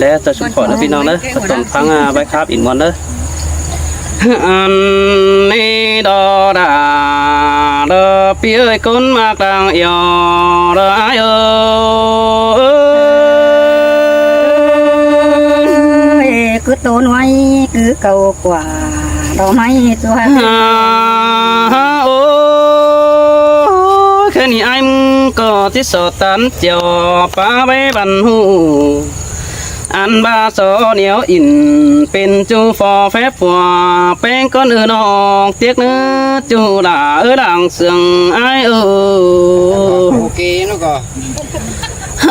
ແລະ ເຈົ້າຊຸມພໍເດີພີ່ນ້ອງເດີ ກໍຕ້ອງຟັງ ອາ ໄວ້ຄາບອິນມ່ວນເດີ. ອັນນີ້ດອດາ ດອປີເອີຍ ຄົນມາກຕ່າງອຽວ ດອອ້າຍເອີຍ ຄືໂຕນ້ອຍຄືເກົ່າກວ່າ ດອໄມ້ຕົວ ໂອ້ຍ ແຄ່ນີ້ອ້າຍມຶງກໍຊິສອດຕັນ ຈຽວປາໄວ້ບັນຮູ້ ອັນບາຊອນຽວອິນ ເປັນຈູ່ຟໍແຟບຂົວ ແປ້ງກ້ອນເອີນອກ ຕຽກເນີຈູ່ຫຼ້າເອີ ຫຼາງເຊື່ອງອ້າຍເອີ. ໂອເຄເນາະກໍ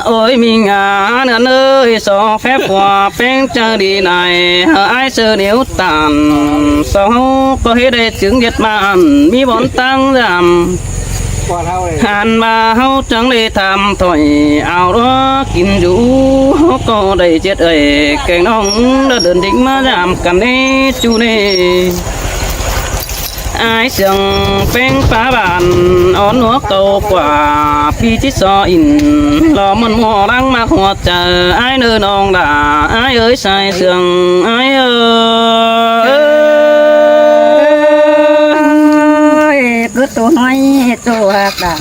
ໂອ້ຍ ມີງານອັນເອີຍ ຊອແຟບຂົວ ແປ້ງເຈີດີນາຍ ເອີ ອ້າຍເຊີນຽວຕານ ຊອກໍເຮັດໄດ້ຈຶ່ງເຮັດມາອັນ ມີບ່ອນຕັ້ງຍາມ ອັນວ່າເຮົາຈັ່ງໄດ້ຖາມຖອຍ ເອົາດອກກິນຢູ່ ເຮົາກໍໄດ້ເຈັດເອີຍ ແກງນ້ອງ ລະເດີນດິງມາຍາມກັນເດ້ ຈູເນ ອ້າຍເຊື່ອງແປ້ງປາບານ ອ່ອນຫົວເກົ່າກວ່າ ປີທີ່ຊອອິນ ລໍມັນມໍລາງມາກຫົວໃຈ ອ້າຍເນີນ້ອງຫຼ້າ ອ້າຍເອີຍ ຊາຍເຊື່ອງ ອ້າຍເອີຍ ເກີດໂຕນ້ອຍໂຕຮັກດາ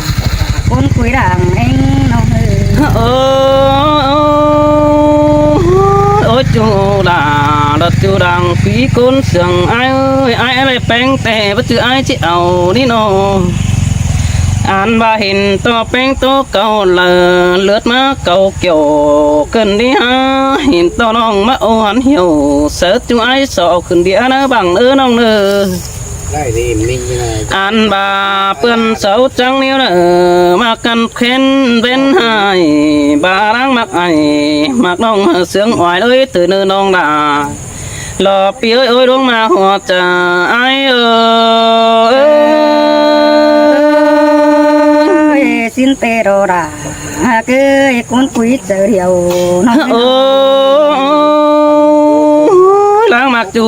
ຄົນຄຸຍດ່າງເອງນ້ອງເອີຍ ໂອ້ ໂອ້ຍ ຈູດາ ດອດຈູດາງ ປີຄົນເຊື່ອງ ອ້າຍເອີຍ ອ້າຍ ອ້າຍໄດ້ແປງແຕ່ ບໍ່ຈື່ອ້າຍຊິເອົານີ້ນອ ອັນວ່າເຫັນຕໍ່ແປງໂຕເກົ່າເລີ ເລືອດມາເກົ່າກ່ຽວ ເກີນດີຫາ ເຫັນຕໍ່ນ້ອງມາໂອຫັນຫ່ຽວ ເສີດຈູອ້າຍສອກຂຶ້ນເດຍນະບັງເອີ ນ້ອງເອີ ໄດ້ດີ ອັນບາເປື້ອນເສົາຈັງນີ້ເດີ ມາກັນແຄ້ນເວັນຫາຍ ບາລ້າງມັກໄອ ມັກນ້ອງເຊື່ອງອວຍເອີຍ ຕື່ນເນີນ້ອງຫຼ້າ ລໍປີເອີຍ ໂອຍ ລົງມາຫົວໃຈອ້າຍເອີຍ ຊິນເຕໂດດາ ຫາກເອີຍ ຄົນຄຸຍໃຈດຽວ ນ້ອງ ໂອ້ຍ ລ້າງມັກ ຈູ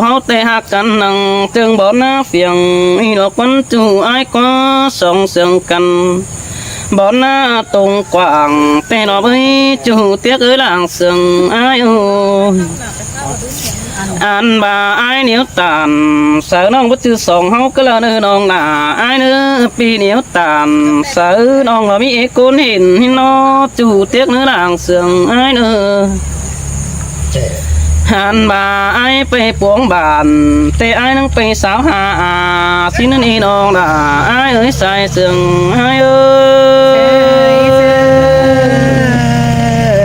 ເຮົາແຕ່ຮັກກັນນັ່ງ ເຈີງບ່ອນໜ້າຟຽງ ອີດອກວັນ ຈູອ້າຍກໍສ່ອງເຊື່ອງກັນ ບ່ອນໜ້າຕົງກວ້າງ ແຕ່ດອກເອີຍ ຈູຕຽກເອີຍ ລ້າງເຊື່ອງອ້າຍເອີຍ ອັນວ່າອ້າຍໜຽວຕານ ສາວນ້ອງບໍ່ຈື່ສອງເຮົາກໍລະເນີນ້ອງຫຼ້າ ອ້າຍເນີ ປີໜຽວຕານ ສາວນ້ອງລະມີເອກຄົນເຫັນເນາະ ຈູຕຽກເນີ ລ້າງເຊື່ອງອ້າຍເນີ ຫັ້ນວ່າອ້າຍໄປປວງບ້ານ ແຕ່ອ້າຍນັ້ນໄປສາວຫາອາ ຊິນັ້ນອີນ້ອງດາ ອ້າຍເອີຍ ສາຍເຊື່ອງອ້າຍເອີ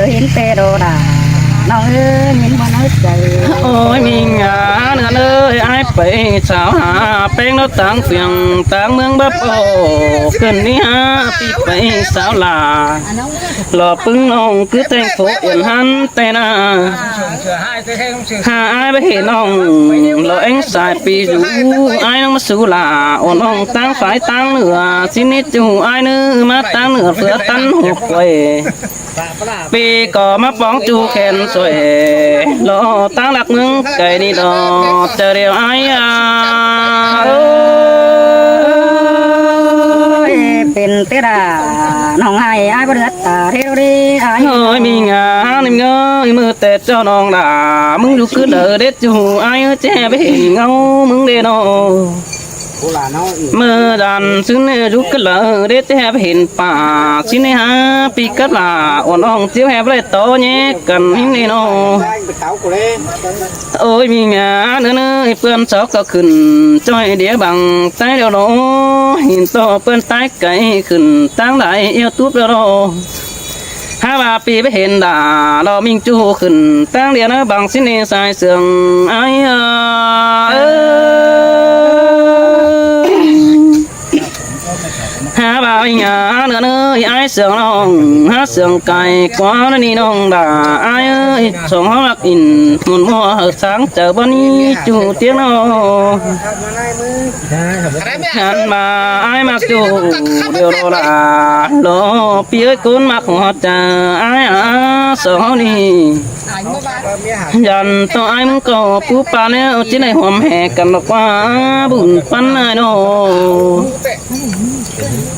ຍ ເຫັນແຕ່ດອກດາ ນ້ອງເອີຍ ຍິນບໍ່ນ້ອຍໃຈ ໂອ້ຍ ມີງານເອີຍ ອ້າຍໄປສາວຫາ ແປ້ງເນາະ ຕ່າງເຟືອງຕ່າງເມືອງ ບັບໂອ ຂຶ້ນນີ້ຫາ ປີໄປສາວຫຼ້າ ຫຼໍ່ປຶ້ງນ້ອງຄືແຕ່ງໂພເອັນຫັ້ນແຕ່ໜ້າ ຫາອ້າຍໄປເຫັນນ້ອງ ຫຼໍ່ແອງສາຍປີຢູ່ ອ້າຍນ້ອງມາສູ່ຫຼ້າ ໂອນ້ອງຕ່າງຝ່າຍຕ່າງເໜືອ ຊິນິດຢູ່ອ້າຍເນີ ມາຕ່າງເໜືອເພື່ອຕັນຫົວກວຍ ປີກໍມາປ້ອງຈູແຂນຊ່ວຍ ຫຼໍ່ຕ່າງຫຼັກເມືອງໄກນີ້ດອກ ເຈົ້າດຽວອ້າຍອາ ເອີຍ ເປັນແຕ່ດາ ນ້ອງໃຫ້ອ້າຍບໍ່ເຫຼືອຕາເທໂລເດອ້າຍ ໂອ້ຍ ມີງານເອີຍ ມື້ແຕ່ເຈົ້ານ້ອງດາ ມຶງຢູ່ຄືເດີເດັດຢູ່ອ້າຍເອີຍ ແຈໄປເຫັນເງົາມຶງເດເນາະ ເມື່ອດານຊືນຢູ່ຄືເດີເດັດ ແຈໄປເຫັນປ່າຊິໃນຫາປີກັບຫຼ້າ ອ່ອນອ່ອງຈຽວແຮບໄດ້ຕໍ່ແຍກກັນເດເນາະ ໂອ້ຍ ມີງາເອີຍ ເປື້ອນຊອກກໍຂຶ້ນ ຈ້ອຍດຽວບັງໃຕ້ດຽວໂລ ຫີນໂຕເປື້ອນໃຕ້ໄກຂຶ້ນ ຕັ້ງໄດ້ອຽວຕູບດຽວໂລ ຫາວ່າປີໄປເຫັນດາ ລອມິງຈູຂຶ້ນ ຕັ້ງດຽວນະບັງຊິເນສາຍເຊື່ອງອ້າຍເອີຍ ຫາບ່າວອີຫຍັງເອີຍ ອ້າຍເຊື່ອງນ້ອງ ຫາເຊື່ອງໄກກວ່ານີ້ນ້ອງດາ ອ້າຍເອີຍ ສອງເຮົາຮັກອິນ ໝູນມົວເຮີສາງເຈົ້າບໍ່ນີ້ຈູຕຽງນ້ອງ ຫັນມາອ້າຍມັກຈູດຽວໂລລາ ໂລ ປີເອີຍ ຄົນມັກຫົວໃຈອ້າຍອາ ສອງເຮົານີ້ ຢ້ານຕໍ່ອ້າຍມຶງກໍປູປາແລ້ວ ຊິໄດ້ຮ່ວມແຫ່ກັນດອກວ່າບຸນປັນອ້າຍນ້ອງ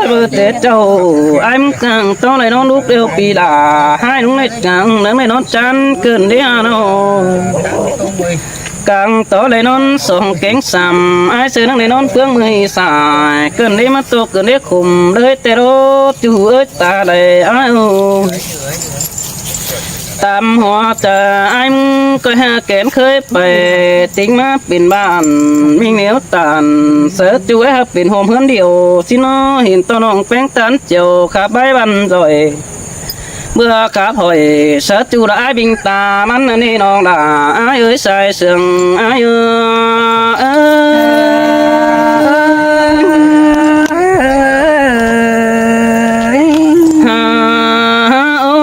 ຍ ເບີແຕ່ເຈົ້າ ອ້າຍມຶງກາງຕ້ອງໄດ້ນອນລຸກແລ້ວປີຫຼ້າ ໃຫ້ລຸງໃນກາງ ນາງໄດ້ນອນຈັນ ເກີນເດ້ອານ້ອງ ກາງຕໍ່ໄດ້ນອນສອງແກງສາມ ອ້າຍເຊີນາງໄດ້ນອນເຟືອງເມື່ອຍສາຍ ເກີນເດ້ມາຕົກ ເກີນເດ້ຂຸມ ເລີຍແຕ່ໂດດຢູ່ເອີຍ ຕາໄດອ້າຍເອີຍ ຕາມຫົວໃຈອ້າຍມຶງກໍຫາແກນເຄີຍໄປ ຕິງມາເປັນບ້ານມີແນວຕານ ເສີຈູອ້າຍຫາເປັນໂຮມເຮືອນດຽວ ຊິນອເຫັນຕໍ່ນ້ອງແປ້ງຕານຈຽວ ຂາບໃບບັນດອຍ ເມື່ອຂາບຫອຍ ເສີຈູລະອ້າຍບິງຕາມັນອັນນີ້ນ້ອງດາ ອ້າຍເອີຍ ສາຍເຊື່ອງອ້າຍເອີຍ ເອີຍ ຫາ ໂອ້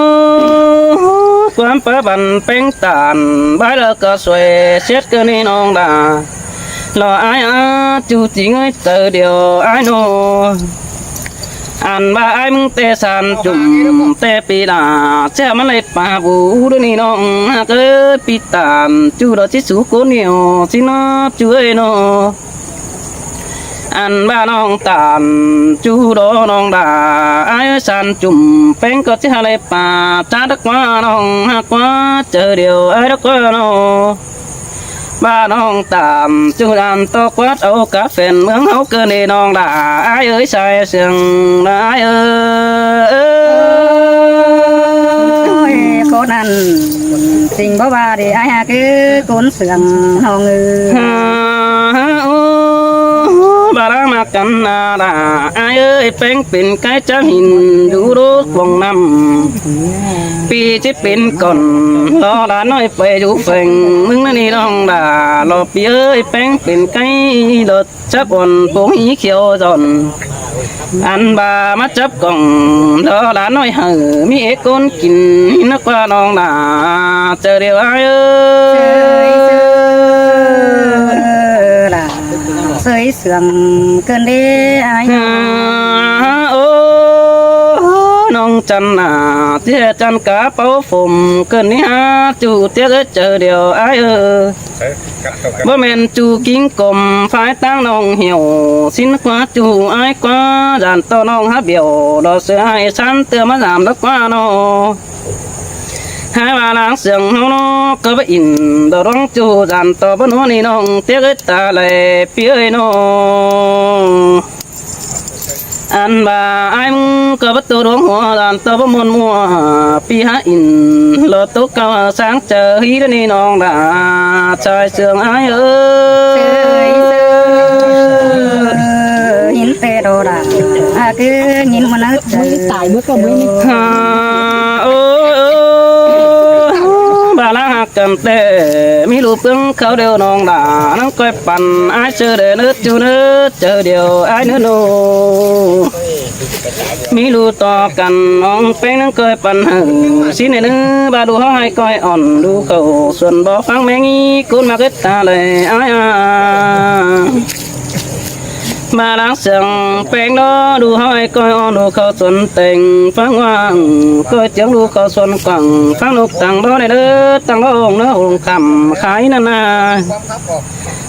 ຄວາມປະບັນເປັງຕານ ບາຍລະກະສວຍເຊັດກະນີ້ນ້ອງດາ ລອອ້າຍອາ ຈູຈິງເອີຍ ເຕີດຽວອ້າຍໂນ ອັນວ່າອ້າຍມຶງແຕ່ສານຈຸ່ມ ແຕ່ປີດາ ແຈມັນໄດ້ປາບູດນີ້ນ້ອງຮັກເອີຍ ປີຕານ ຈູດອກຊິສູໂກນຽວ ຊິນອບຈູເອີຍໂນ ອັນວ່ານ້ອງຕານ ຈູດອກນ້ອງດາ ອ້າຍສານຈຸ່ມ ເປັງກໍຊິຫາໄດ້ປາ ຈາດກວ່ານ້ອງຮັກວ່າ ເຈີດຽວອ້າຍດອກວ່າໂນ ວ່ານ້ອງຕານ ຈູດອານຕອກວັດເອົາກາແຟນເມືອງເຮົາເກີນເດນ້ອງດາ ອ້າຍເອີຍ ສາຍເຊື່ອງນາ ອ້າຍເອີຍ ໂອ້ຍ ຄົນນັ້ນ ສິ່ງບໍ່ວ່າເດ ອ້າຍຫາຄືຄົນ ເຊື່ອງນ້ອງເອີຍ ໂອ້ ບາລາມາກັນນາດາ ອ້າຍເອີຍ ແປ້ງເປັນໄກ່ຈາມຫີນ ຢູ່ໂລກວງນ້ຳ ປີຊິເປັນກ່ອນ ລໍຫຼານນ້ອຍໄປຢູ່ແຝງ ມຶງນະນີ້ນ້ອງດາ ລໍປີເອີຍ ແປ້ງເປັນໄກ່ ລໍຈັບອ່ອນ ໂປງຫີຂຽວຈອນ ອັນວ່າມາຈັບກ່ອງ ລໍຫຼານນ້ອຍໃຫ້ ມີເອກຄົນກິນ ນະກວ່ານ້ອງດາ ເຈີດຽວອ້າຍເອີຍ ເຊີຍເຊີຍລະ ເຊີຍເຊື່ອງເກີນເດອ້າຍ ໂອ້ ນ້ອງຈັນນາ ເຈຈັນກາເປົາຝົມ ເກີນນີ້ຫາ ຈູເຕຍເຈີດຽວອ້າຍເອີຍ ບໍ່ແມ່ນຈູກິງກົມ ຝາຍຕາງນ້ອງຫ່ຽວ ສິນກວ່າຈູອ້າຍກວ່າ ຢ້ານຕໍ່ນ້ອງຫາບຽວ ດອກເສືອໃຫ້ສັນເຕືອມາສາມດອກກວ່ານ້ອງ ຫາຍວ່ານາງເສືອງເຮົານອກກໍບໍ່ອິນ ດອກດອງຈູຢ້ານຕໍ່ບໍ່ໜວນນີ້ນ້ອງ ເຕຍເອີຍຕາໄຫຼ ປີເອີຍນ້ອງ ອັນວ່າອ້າຍມຶງກໍບໍ່ໂຕດວງຫົວ ດ້ານຕໍ່ບໍ່ມ່ວນມົວ ປີຫາອິນ ລໍຕົກກະວ່າສາງເຈີ ຮີດນີ້ນ້ອງດາ ຊາຍເຊື່ອງອ້າຍເອີຍ ເຊີຍເຊີຍ ຫີນເຕໂດດາ ອາຄືຍິນມັນເອີຍ ຕາຍເບິດກໍບໍ່ມີ ໂອ້ ບາລາ ກັນແຕ່ ມີລູກເພິ່ງເຂົາດຽວນ້ອງຫຼ້າ ນາງກ້ອຍປັນ ອ້າຍເຊີແດ່ເນີດຢູ່ເນີດ ເຈີດຽວອ້າຍເນີດໂນ ມີລູກຕໍ່ກັນ ນ້ອງແປ້ງນາງກ້ອຍປັນເຮີ ຊິແນ່ເນີ ບາດດູເຮົາໃຫ້ກ້ອຍອ່ອນ ດູເຂົ້າສວນບໍ່ຟັງແມ່ງອີ ກູນມາເກີດຕາແລອ້າຍອາ ມາລ້າງເສຍງແປ້ງເນາະ ດູເຮົາໃຫ້ກ້ອຍອ່ອນ ດູເຂົ້າສວນແຕງຟັງຫວ່າງ ກ້ອຍຈຽງດູເຂົ້າສວນກວ້າງ ຟັງນົກຕັ້ງບໍ່ໄດ້ເດີ ຕັ້ງບໍ່ອົງເນີ ອົງຄຳຂາຍນັ້ນນາ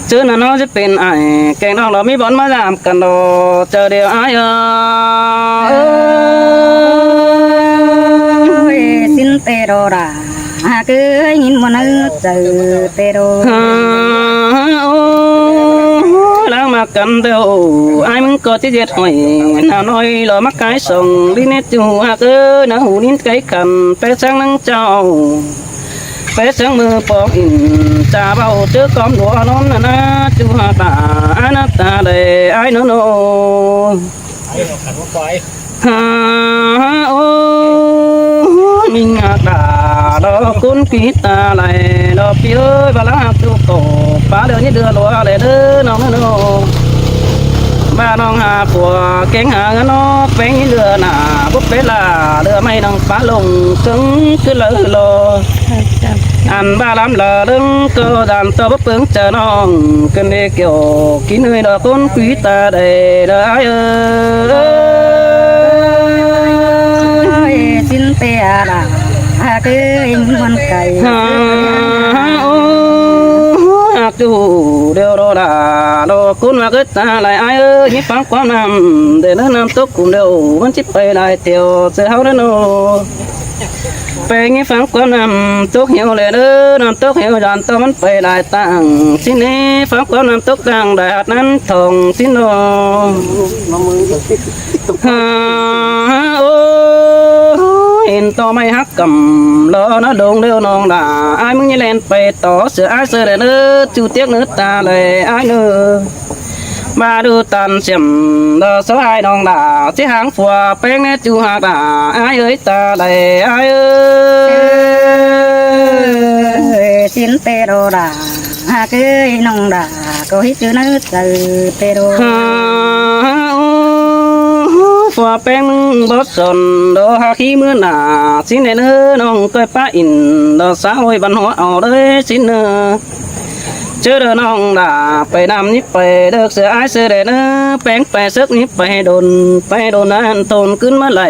ເຈີນັ້ນເຮົາຊິເປັນອ້າຍແກ້ງນ້ອງ ເຮົາມີບ່ອນມາຍາມກັນດອກ ເຈີດຽວອ້າຍເອີຍ ໂອ້ຍ ຊິນເຕໂດດາ ຫາກເອີຍ ຍິນບໍ່ເນີ ເຈີເຕໂດ ໂອ້ ລາງມາກັນເດີ ອ້າຍມຶງກໍຊິເຮັດຫ້ອຍ ໜາວນ້ອຍລໍມາກາຍສ່ອງ ລິເນດຢູ່ຫາກເອີຍ ໜາວຫູນິນໄກຂັນ ແປແສງນາງເຈົ້າ ແປແສງມືປອງອິນ ຈາເວົ້າເຈີຄວາມຫົວນອນນາ ຈູຫາກຕາ ອານາຕາໄດ້ອ້າຍໂນໂນ ຫາ ໂອ້ ມິງຫາກຕາ ດອກກຸນປີຕາໄຫຼ ດອກປີເອີຍ ບາລາຫາກຈຸໂກ ປາເຫຼືອນີ້ເດືອຫຼວແລເດີ ນ້ອງເອີຍ ບານ້ອງຫາຜົວ ແກງຫາເງິນນອກ ແປງນີ້ເຫຼືອໜ້າ ບໍ່ເປັນລາ ເຫຼືອໄມ້ນ້ອງປາລົງ ເຄິ່ງຄືເລີລໍ ອັນບ້າລຳລະເລິງກໍດານຕໍ່ບໍ່ເປິງຈະນ້ອງ ຂຶ້ນໄດ້ກ່ຽວກິນເອີຍດອກຄົນຄຸຍຕາໄດ້ລະອ້າຍເອີຍ ຊິນເຕອາລາ ຫາກເອີຍມັນໄກ ຫາ ໂອ້ ຫາກຢູ່ດຽວໂດດາ ດອກຄຸນວ່າເກີດຕາຫຼາຍອ້າຍເອີຍ ຍິບຟັງຄວາມນ້ຳ ແຕ່ເນີນນ້ຳຕົກກຸມດຽວ ມັນຊິໄປຫຼາຍແຖວເສືອເຮົາເດີໂນ ແປງໃຫ້ຟັງຄວາມນ້ຳຕົກເຫວແລເດີ ນ້ຳຕົກເຫວຢ້ານຕໍ່ມັນໄປຫຼາຍຕ່າງ ຊິນີ້ຟັງຄວາມນ້ຳຕົກຕ່າງ ໄດ້ຮັດນັ້ນທ່ອງຊິນໂນ ຫາ ໂອ້ ເຫັນຕໍ່ໄມ້ຫັກກຳ ລໍນະດົງເດີນ້ອງຫຼ້າ ອ້າຍມຶງຢ່າແລ່ນໄປຕໍ່ ເສືອອ້າຍເສືອແລເດີ ຈູຕຽກເນີຕາແລອ້າຍເດີ ມາດູຕານສຽມ ດອກສາວອ້າຍນ້ອງຫຼ້າ ຊິຫາງຜົວແປງແນ່ຈູຫາກຫຼ້າ ອ້າຍເອີຍຕາໄຫຼອ້າຍເອີຍ ຊິນເຕໂດດາ ຫາກເອີຍນ້ອງດາ ກໍເຮັດຢູ່ໃນໃຈເຕໂດ ຫາ ໂອ້ ຜົວແປງມຶງບໍ່ສົນ ດອກຫາກຂີ້ມື້ໜ້າ ຊິແນ່ເນີນ້ອງກ້ອຍປາອິນ ດອກສາວໂອ້ຍບັນຫົວເອົາເດີຊິນເນີ ເຈີເດີນ້ອງດາ ໄປນຳນີ້ໄປເດີ ເສືອອ້າຍເສືອແດເນີ ແປງໄປເສິກນີ້ໄປດົນ ໄປດົນນັ້ນໂຕນຂຶ້ນມາໄຫຼ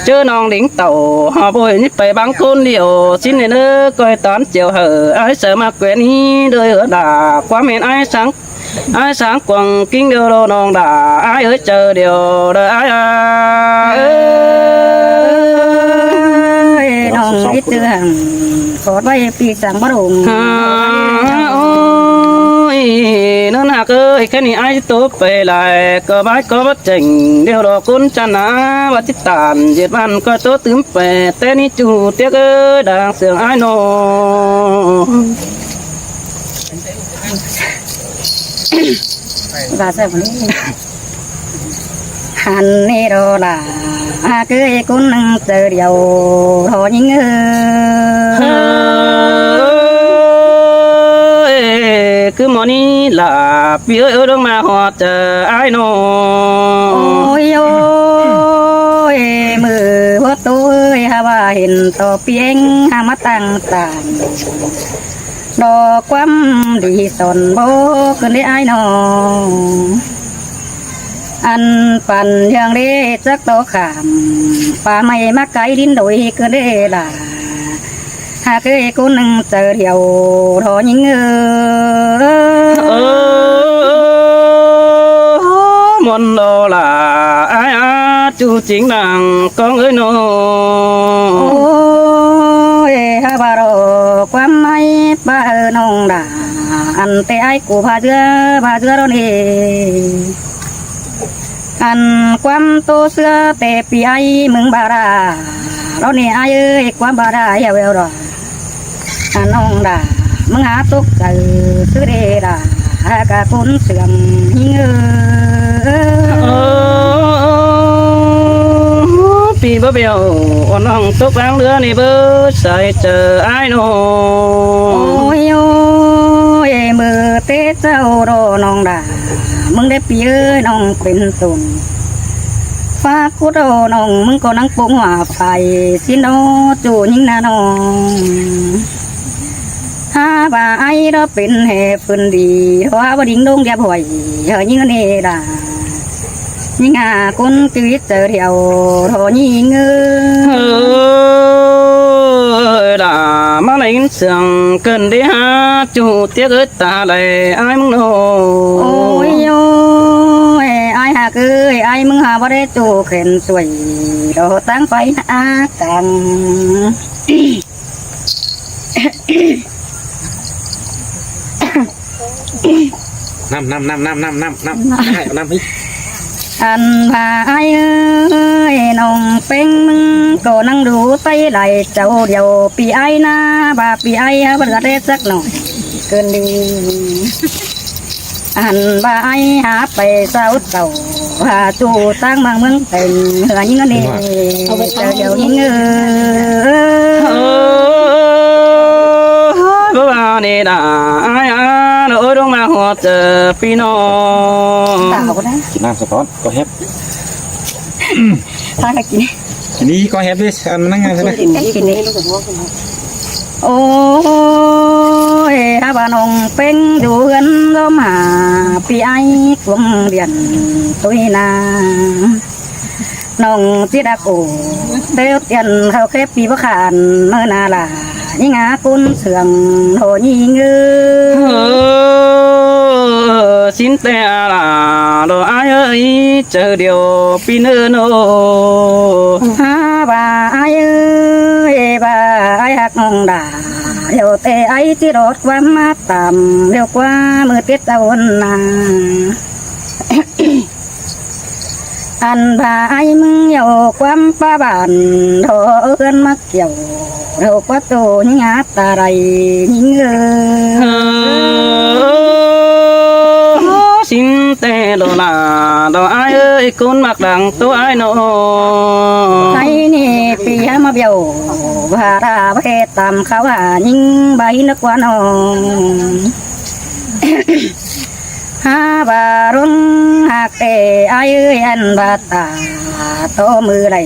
ເຈີນ້ອງລິງເຕົ່າ ຫອບໂອຍນີ້ໄປບາງຄົນດຽວ ຊິນເດີ ກ້ອຍຕານຈຽວເຫີ ອ້າຍເສືອມາແກວ່ນນີ້ເດີດາ ຄວາມເຫັນອ້າຍສັງ ອ້າຍສາງກວາງກິງດຽວໂລນ້ອງດາ ອ້າຍເອີຍເຈີດຽວເດີອ້າຍ ເອີຍ ນ້ອງວິດເຈື່ອນ ຂອດໄວ້ປີສັງບະລົງ ໂອ້ຍ ນັ້ນຫາກເອີຍ ແຄ່ນີ້ອ້າຍໂຕໄປຫຼາຍ ກໍບາຍກໍບໍ່ເຈັງ ດຽວດອກຄົນຈະໜາ ວ່າຊິຕານເຈັດວັນ ກໍໂຕຕື່ມແປ ແຕ່ນີ້ຈູຕຽກເອີຍ ດາງເສືອງອ້າຍນ້ອງ ວ່າແຊບນີ້ ຫັນນີ້ໂດລາ ຫາກເອີຍຄົນໜຶ່ງເຈີດຽວ ໂທຍິງເອີຍ ຄືໝໍນີ້ລະ ປີເອີຍເອີຍ ລົງມາຮອດເຈີອ້າຍນ້ອງ ໂອ້ຍ ໂອ້ຍ ມື້ຮອດໂຕເອີຍ ຫາວ່າເຫັນຕໍ່ປີເອງ ຫາມາຕັ້ງຕານ ດອກຄວາມດີສອນບໍ່ຂຶ້ນເດ້ອ້າຍນ້ອງ ອັນປັນເລື່ອງເດ້ຈັກຕໍ່ຂ້າມ ປ່າໄມ້ມາໄກດິນໂດຍຄືເດ້ລະ ຫາກເອີຍຄົນໜຶ່ງເຈີດຽວ ໂທຍິງເອີຍ ເອີ ມອນໂດລາ ອ້າຍອາ ຈູຈິງນາງກອງເອີຍນ້ອງ ໂອ້ຍ ຫາວ່າລໍຄວາມໄມ້ປ້າເອີຍນ້ອງດາ ອັນແຕ່ອ້າຍກູພາເຈື່ອ ພາເຈື່ອດອນເອ ອັນຄວາມໂຕເສືອແຕ່ປີອ້າຍມຶງບາດາ ດອນເອອ້າຍເອີຍ ຄວາມບາດາແຮວແວວດອ ອາ ນ້ອງດາ ມຶງຫາຕົກໃຈຊື່ເດດາ ຫາກະຄົນເສື່ອມຫິງເອີຍ ໂອ້ ປີ ບໍ່ແບວ ອ່ອນນ້ອງຕົກຫຼັງເຮືອນີ້ເບີດສາຍເຈີອ້າຍນ້ອງ. ໂອ້ຍ ໂອ້ຍ ເມີແຕ່ເຈົ້າດອກນ້ອງດາ ມຶງໄດ້ປີເອີຍ ນ້ອງເປັນຕົ້ນ ຝາກກູດອກນ້ອງ ມຶງກໍນັ່ງປົງຫົວໄຟ ຊິນດອກຈູຍິງນານ້ອງ. ຫາວ່າອ້າຍດອກເປັນແຫ່ຟື້ນດີ ເພາະວ່າດິງດົງດຽບຫວຍ ເຮີຍິງເນດາ ຍິງຫາຄົນຊີວິດເຈີດຽວ ເຮົາຍິງເອີຍ ເຮີດາ ມາໄດ້ຍິນສຽງເກີນໄດ້ຫາ ຈູຕຽກເອີຍຕາໄຫຼອ້າຍມຶງໂນ. ໂອ້ຍ ໂອ້ຍ ອ້າຍຮັກເອີຍ ອ້າຍມຶງຫາບໍ່ໄດ້ຈູແຂນສວຍ ດອກຕັ້ງໄຟໜ້າກາງ. ນ້ຳ ນ້ຳ ນ້ຳ ນ້ຳ ນ້ຳ ນ້ຳ ນ້ຳ ໃຫ້ເອົານ້ຳໃຫ້. ອັນວ່າອ້າຍເອີຍ ນ້ອງເປັງມຶງກໍນັ່ງດູໄຕໄຫຼເຈົ້າດຽວ ປີອ້າຍນາ ວ່າປີອ້າຍຫາບໍ່ເຫຼືອໄດ້ຈັກໜ້ອຍ ເກີນດີ. ອັນວ່າອ້າຍຫາໄປເຊົາເຕົາ ຫາຈູຕ່າງເມືອງເມືອງແຕ່ງ ເຮືອຍິງອັນນີ້ ເອົາໄປເຈົ້າດຽວຍິງເອີຍ ເອີ ບໍ່ວ່ານີ້ດາ ອ້າຍອາ ໂອ້ຍ ລົງມາຮອດເຈີພີ່ນ້ອງ ຕາກໍໄດ້ ກິນນ້ຳສະກ່ອນ ກໍແຮບ ພາກັນກິນ ນີ້ກໍແຮບເດ້ ອັນມານັ່ງງານຊະນະ ກິນນີ້ ໂອ້ຍ ຖ້າວ່ານ້ອງເປັງຢູ່ເຮືອນລອມຫາ ພີ່ອ້າຍກວມວຽນຕຸ້ຍນາ ນ້ອງຈິດອາໂກ ແຕ່ວຕຽນເຂົ້າແຄບປີບໍ່ຂານ ເມີນາລາ ຍິງຫາກຸນເຊື່ອງໂທຍິງເອີຍ ຊິນແຕ່ອາລາ ໂລອ້າຍເອີຍ ເຈີດຽວປີເນີໂນ ຫາວ່າອ້າຍເອີຍ ວ່າອ້າຍຮັກນ້ອງດາ ດຽວແຕ່ອ້າຍຊິລອດຄວາມມາຕາມ ດຽວກວ່າມື້ຕິດຕາວົນນາ ອັນວ່າອ້າຍມຶງເຍົາຄວາມປາບານ ໂທເອື້ອນມາກ່ຽວ ໂທກວ່າໂຕຍາດຕາໄລຍິງເອີຍ ຊິນແຕ່ໂລລາ ໂລອ້າຍເອີຍ ກຸນມັກດັງໂຕອ້າຍນ້ອງ ໃນນີ້ປີຍາມາບຽວ ວ່າລາເວຕາມເຂົາຫາຍິງໃບນະກວ່ານ້ອງ ຫາວ່າລົງຫາກແຕ່ອ້າຍເອີຍ ອັນວ່າຕາຕໍ່ມືໄດ້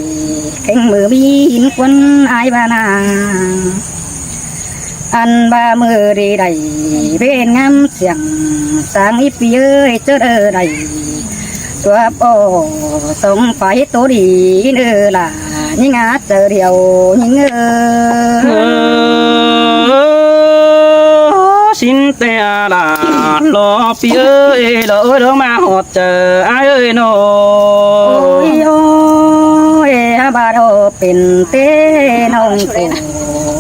ເຄັ່ງມືມີຫີນຄວັນອ້າຍວ່ານາ ອັນວ່າມືດີໄດ້ເວນງາມສຽງ ສ້າງອີ່ປີເອີຍ ເຈີເດີໄດ້ ຕົວພໍ່ສອງຝ່າຍໂຕດີເດີລະ ຍິງອາເຈີດຽວຍິງເອີຍ ຊິນແຕ່ອາລາ ລໍປີເອີຍ ລໍເອີຍ ລໍມາຮອດເຈີອ້າຍເອີຍນ້ອງ ໂອ້ຍ ໂອ້ຍ ຫາບາດເປັນເຕນ້ອງໂຕ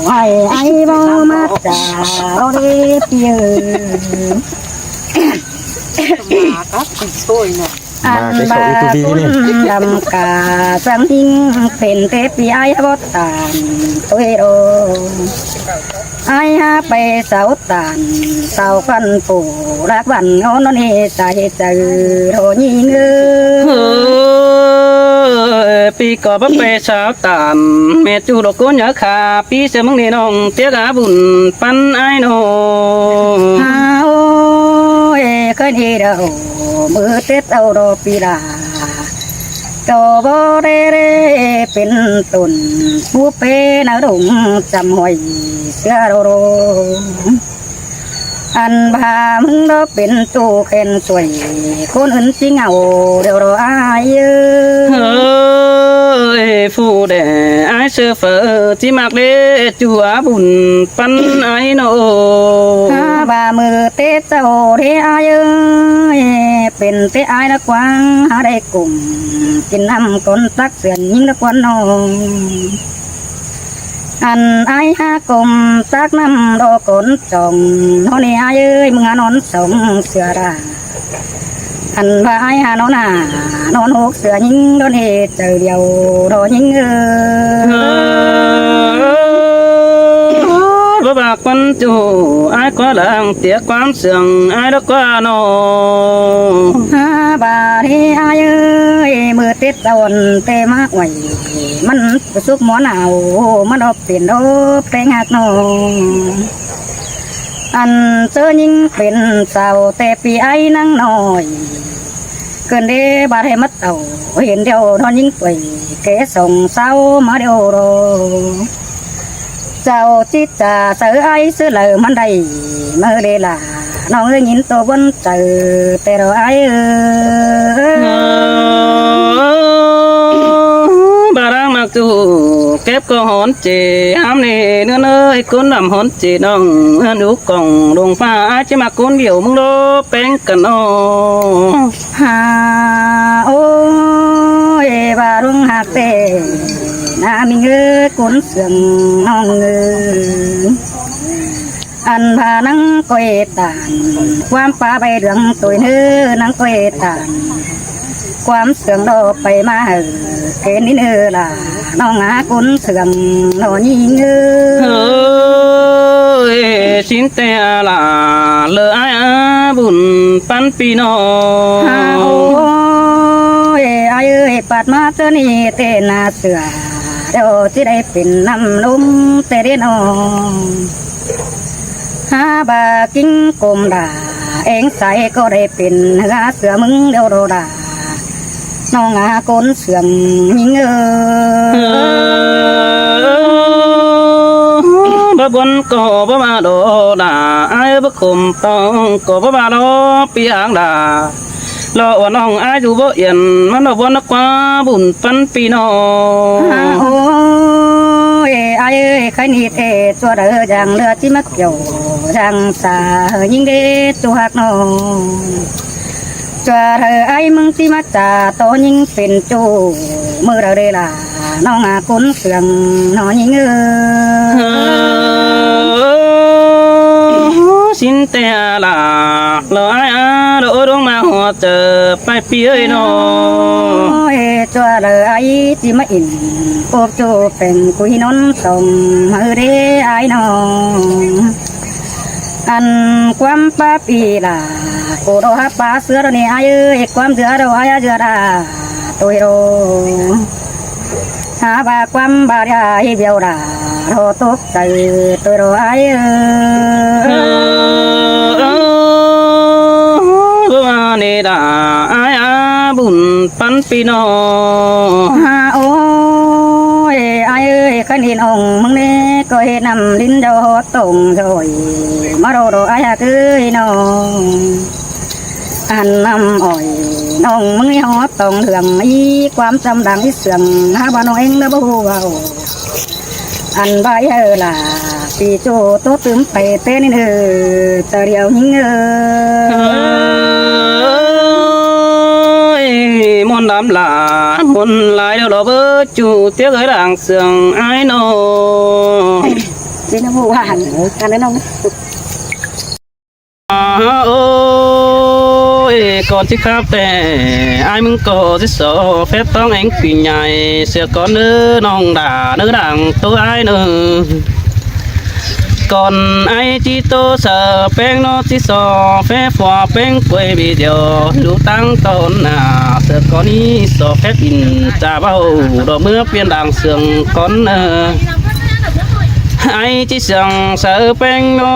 ໃຫ້ອ້າຍເວົ້າມາຈາເອົາເດ້ປີເອີຍ ມາກັບໂຊຍເນາະ ອັນວ່າບຸນດຳກາສັງຫິງ ເປັນແຕ່ປີອ້າຍບໍ່ຕານໂຕຍໂດ ອ້າຍຫາໄປເຊົາຕານ ເຊົາຄວັນປູລາກວັນງອນນອນເຮສາເຮເຈີໂທຍິງເອີຍ ເຮີຍ ປີກໍບໍ່ໄປເຊົາຕານ ແມ່ຈູດອກໂກນຍາຄາ ປີເສຍມຶງນີ້ນ້ອງ ຕຽກອາບຸນປັນອ້າຍນ້ອງ ຫາໂອ້ຍ ເຄີຍດີດາວ ມື້ເຕັດເອົາດອກປີລາ ກໍບໍ່ໄດ້ເລເປັນຕົ້ນ ຜູ້ເປນາດົງຈຳຫ້ອຍເສືອໂດໂດ ອັນພາມຶງດອກເປັນຕູ້ແຂນຊ່ວຍ ຄົນອື່ນຊິເຫງົາດຽວດອກອ້າຍເອີຍ ເຮີຍ ຜູ້ແດ່ອ້າຍເສືອເຝີ ຊິມັກເລ ຈົວບຸນປັນອ້າຍນ້ອງ ຫາວ່າມື້ແຕ່ເຊົ້າເດ້ອ້າຍເອີຍ ເປັນແຕ່ອ້າຍລະກວາງ ຫາໄດ້ກຸ້ມກິນນ້ຳກ່ອນຕັກເສືອນຍິງລະກວານ້ອງ ອັນອ້າຍຫາກົມຕັກນ້ຳດອກກ່ອນຈອງ ນອນນີ້ອ້າຍເອີຍ ມຶງຫານອນສອງເສືອດາ ອັນວ່າອ້າຍຫານອນໜ້ານອນຫົກເສືອຍິງ ດອນເຮດເຈີດຽວດອກຍິງເອີຍ ເຮີຍ ວ່າຄົນຢູ່ ອ້າຍກໍລາງເສຍຄວາມເຊື່ອງ ອ້າຍດອກວ່ານ້ອງ. ຫາບາດນີ້ອ້າຍເອີຍ ມື້ຕິດຕອນແຕ່ມາໄຫວ ມັນສຸກໝອນເອົາ ມັນອອກເປັນດອກແປງຮັກນ້ອງ. ອັນເຈີຍິງເປັນສາວແຕ່ປີອ້າຍຍັງນ້ອຍ ເກີນເດບາດໃຫ້ມາເຕົ້າ ເຫັນດຽວນອນຍິງໄປ ແກ່ສອງສາວມາດຽວດອກ. ເຈົ້າຈິຈາໃສອ້າຍຊື່ເລີມັນໄດ້ ມາເລີລາ ນ້ອງເອີຍຍິນໂຕບົນໃຈ ແຕ່ດອກອ້າຍເອີຍ. ບາດນາງມັກຈູ ເກັບກໍຮ້ອນເຈ ຫ້າມແນ່ເນື້ອເອີຍ ຄົນນຳຮ້ອນເຈນ້ອງ ເຮືອນຢູ່ກອງດົງຟ້າ ອ້າຍຈະມາຄົນດຽວ ມຶງໂລແປງກັນນ້ອງ. ຫາ ໂອ້ຍ ວ່າລົງຮັກແທ້ ນາມິງເອີຍ ຄົນເຊື່ອງນ້ອງເອີຍ. ອັນພານາງກ້ອຍຕານ ຄວາມປາໃບເຫຼືອງໂຕຍເນີ ນາງກ້ອຍຕານ ຄວາມເຊື່ອງດອກໄປມາເອີຍ ເຫັນນີ້ເນີລະ ນ້ອງຫາຄົນເຊື່ອງນ້ອງຍິງເອີຍ. ເອີຍ ຊິນແຕ່ອາລາ ເລີອ້າຍອາບຸນປັນພີ່ນ້ອງ. ຫາ ໂອ້ຍ ອ້າຍເອີຍ ປາດມາເທື່ອນີ້ແຕ່ໜ້າເຊື່ອ ດຽວຊິໄດ້ເປັນນ້ຳນົມແຕ່ເດນ້ອງ. ຫາບາກິງກົມດາ ເອງໃສກໍໄດ້ເປັນເຮືອເສືອມຶງດຽວໂດດາ ນ້ອງຫາຄົນເຊື່ອງຍິງເອີຍ. ເອີ ບໍ່ບົນກໍບໍ່ວ່າດອກດາ ອ້າຍບໍ່ຄົມຕ້ອງກໍບໍ່ວ່າດອກປີອາງດາ ລໍວ່ານ້ອງອາຍຸບໍ່ອຽນ ມັນບໍ່ວນຄວາມບຸນປັນພີ່ນ້ອງ. ໂອ້ຍ ອ້າຍເອີຍ ໃຄນີ້ແທ້ ຊົ່ວເດີຢ່າງເຫຼືອຊິມາກ່ຽວຢ່າງສາ ຍິງເດຈູຮັກນ້ອງ. ຈົວເທີອ້າຍມຶງຊິມາຈາຕໍ່ຍິງເປັນຈູ ມື້ໃດເດລະ ນ້ອງອາຄົນເຊື່ອງນ້ອງຍິງເອີຍ. ຊິນແຕ່ອາລາ ລະອາຍອາ ລະໂອດົງມາຮອດເຈີ ໄປປີເອີຍນ້ອງ. ໂອ້ຍ ຈົວເລີອ້າຍຊິມາອິນ ໂອບຈູແປງຄຸຍນອນສອງ ເຮີເດອ້າຍນ້ອງ. ອັນຄວາມປາປີລາ ໂກໂດຫາປາເສືອໂດນີ້ອ້າຍເອີຍ ຄວາມເສືອໂດອ້າຍເສືອດາ ໂຕຍໂດ ຫາວ່າຄວາມບາດຍາເບວດາ ໂດຕົກໃຈໂຕຍໂດອ້າຍເອີຍ. ເອີ ວ່ານີ້ດາ ອ້າຍອາບຸນ ປັນພີ່ນ້ອງ. ຫາ ໂອ້ຍ ອ້າຍເອີຍ ຄັນເຫັນອົງມຶງແນ່ ກໍເຫັນນ້ຳລິນດອກຕົງໂດຍ ມາໂດໂດອ້າຍຮັກເອີຍນ້ອງ. ອັນນ້ຳອ້ອຍນ້ອງມຶງນີ້ຮອດຕົງເຫຼືອງ ອີຄວາມຈຳດັງອີເຊື່ອງ ຫາວ່ານ້ອງເອງລະບໍ່ຮູ້ເວົ້າ. ອັນບາຍເອີລາ ປີໂຈໂຕຕື່ມໄປເຕັ້ນເອີ ຈະດຽວຍິງເອີ. ເອີຍ ມ່ວນລຳຫຼາ ມ່ວນຫຼາຍແລ້ວລະເບີ ຈູຕຽກເອີຍ ດາງເຊື່ອງອ້າຍນ້ອງ. ຊິນະບໍ່ວ່າຫັ້ນ ກັນເດີນ້ອງ. ໂອ້ຍ ກ່ອນຊິຄັບແຕ່ ອ້າຍມຶງກໍຊິສໍແຟບຕ້ອງເອງປີໃຫຍ່ ເສຍກ່ອນເດີນ້ອງດາ ເນີດາງໂຕອ້າຍເນີ. ກ່ອນອ້າຍຈິໂຕເສີແປ້ງເນາະ ຊິສໍແຟບຫົວແປ້ງກວຍວິດີໂອ ຢູ່ຕັ້ງຕອນໜ້າ ເສີກ່ອນນີ້ສໍແຟບອິນຈາເວົ້າ ດອກເມື່ອປ່ຽນດາງເຊື່ອງກ່ອນເນີ. ອ້າຍຈິເຊື່ອງເສີແປ້ງເນາ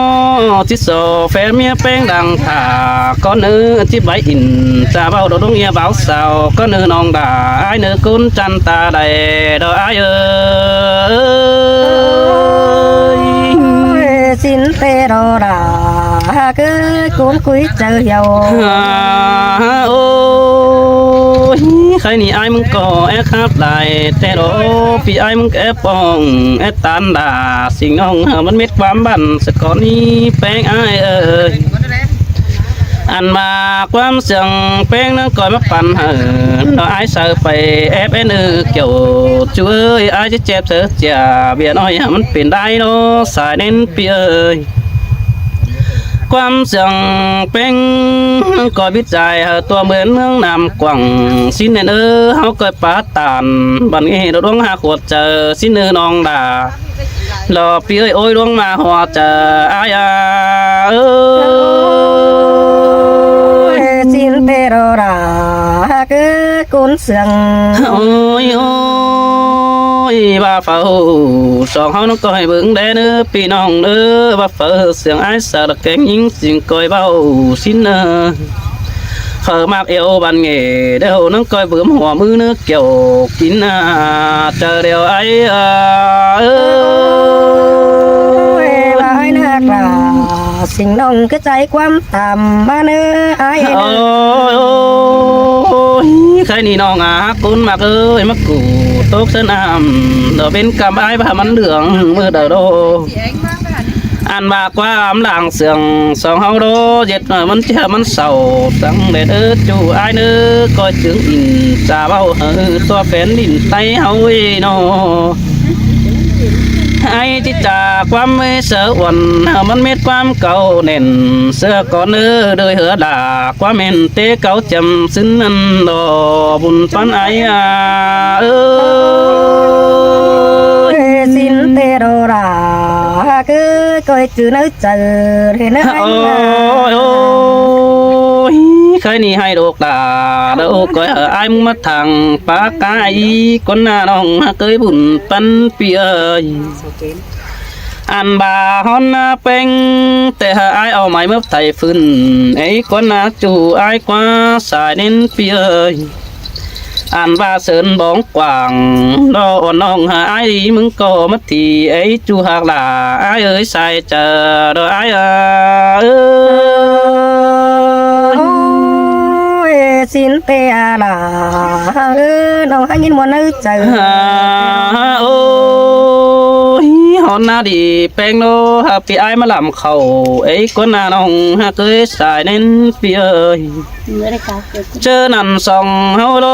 ະ ຈິສໍແຟບເມຍແປ້ງດັງຖ້າ ກ່ອນເນີ ຈິໄປອິນຈາເວົ້າ ດອກດົງເອຍບ່າວສາວ ກ່ອນເນີນ້ອງດາ ອ້າຍເນີຄົນຈັນຕາໄດ້ ດອກອ້າຍເອີຍ. ຊິນເຕໂດດາ ຫາກເອີຍ ກຸນກຸຍເຈີຢາວ. ໂອ້ຍ ໃຄນີ້ອ້າຍມຶງກໍແອບຮັບຫຼາຍແຕ່ດອກ ພີ່ອ້າຍມຶງແອບ ປ້ອງແອດຕານດາ ສິ່ງນ້ອງມັນເມັດຄວາມບັນສະກ່ອນນີ້ແປ້ງອ້າຍເອີຍ. ອັນວ່າຄວາມເຊື່ອງແປ້ງນັ້ນກໍມາປັນໃຫ້ ເນາະອ້າຍເຊີໄປແອບແອດເນີກ່ຽວ ຈູເອີຍ ອ້າຍຈະເຈັບເຊີເຈຍ ເບຍນ້ອຍມັນເປັນໄດ້ເນາະ ສາຍເນັ້ນປີ້ເອີຍ. ຄວາມເຊື່ອງແປ້ງກໍບິດໃຈ ຕົວເໝືອນເມືອງນ້ຳກວ້າງ ຊິນແນນເອີ ເຮົາກໍປາ ຕານ ບັນເອດວງຫາກຫົວໃຈ ຊິນເນີນ້ອງດາ ລໍປີ້ເອີຍ ໂອ້ຍ ລວງມາຮອດຈະອາຍອາເອີຍ ຊິນເຕໂຣຣາ ຫາກເອີຍ ກຸນເຊື່ອງ ໂອ້ຍ ໂອ້ຍ ວ່າເຝົ້າສອງເຮົານັ້ນກໍໃຫ້ເບິ່ງແດ່ເດີ ພີ່ນ້ອງເດີ ວ່າເຝົ້າເຊື່ອງ ອ້າຍສາວແກ່ງຍິງ ຈຶ່ງກ່ອຍເວົ້າຊິນເນີ ເຝົ້າມັກແອວບັນແງ່ ດຽວນັ້ນກໍເບິ່ມຫົວມືເນີ ກ່ຽວກິນອາ ເຈົ້າດຽວອ້າຍເອີຍ ວ່າອ້າຍນັກລາ ສິ່ງນ້ອງຄືໃຈຄວາມຕາມມາເນີອ້າຍເອີຍ ໂອ້ຍ ໂອ້ຍ ໃຄນີ້ນ້ອງອາ ກຸນມັກເອີຍ ມາກູຕົກໃສ່ນ້ຳ ດອກເປັນກຳອ້າຍ ວ່າມັນເຫຼືອງມື້ໃດດອກ ອັນວ່າຄວາມລາງເຊື່ອງສອງເຮົາໂດ ເຈັດໜ້ອຍມັນເຈັບມັນເສົ້າ ຈັ່ງແດ່ເດີ ຈູອ້າຍເນີ ກໍຈຶ່ງອິນຈາເວົ້າໃຫ້ທົ່ວແຜ່ນດິນໄທເຮົາເອີຍນໍ ໃຫ້ຈິດຈາຄວາມເອີຍເສືອອ່ອນ ໃຫ້ມັນເມັດຄວາມເກົ່າແໜ້ນ ເສືອກ່ອນເດີ ໂດຍເຫືອດາ ຄວາມແມ່ນເຕເກົ່າຈຳຊຶນນັ້ນດອກ ບຸນປັນອ້າຍອາເອີຍ ຊິນເຕໂຣຣາ ຄື ກ້ອຍຈື່ໃນໃຈເຫັນອ້າຍ ໂອ້ຍ ໂອ້ຍ ໃຄນີ້ໃຫ້ລູກຫຼານ ໂອ້ ກ້ອຍເອີຍ ອ້າຍມຶງມາທາງປາກກາຍ ກ່ອນໜ້ານ້ອງຫາກເອີຍ ບຸນປັນພີ່ເອີຍ ອັນບາຮອນນາແປ້ງ ແຕ່ຫາກອ້າຍເອົາໄມ້ມາໄຖຟືນ ເອີຍ ກ່ອນໜ້າຈູອ້າຍກວ່າສາຍເນັ້ນພີ່ເອີຍ ອັນວ່າເຊີນບອງກວ້າງ ດອກອ່ອນນ້ອງຫາອ້າຍ ມຶງກໍມາທີ່ໄອ້ຈູຮັກຫຼ້າ ອ້າຍເອີຍ ສາຍຈະດອກອ້າຍເອີຍ ໂອ້ຍ ຊິນເຕອາຫຼ້າ ເອີ ນ້ອງຫາຍິນມ່ວນໃນໃຈ ໂອ້ຍ ຮອນນາດີແປ້ງໂນ ຫາກພີ່ອ້າຍມາລຳເຂົ້າ ເອີຍ ກ່ອນໜ້ານ້ອງຫາກເອີຍ ສາຍເນັ້ນພີ່ເອີຍ ເຈີນັ້ນສອງເຮົາໂລ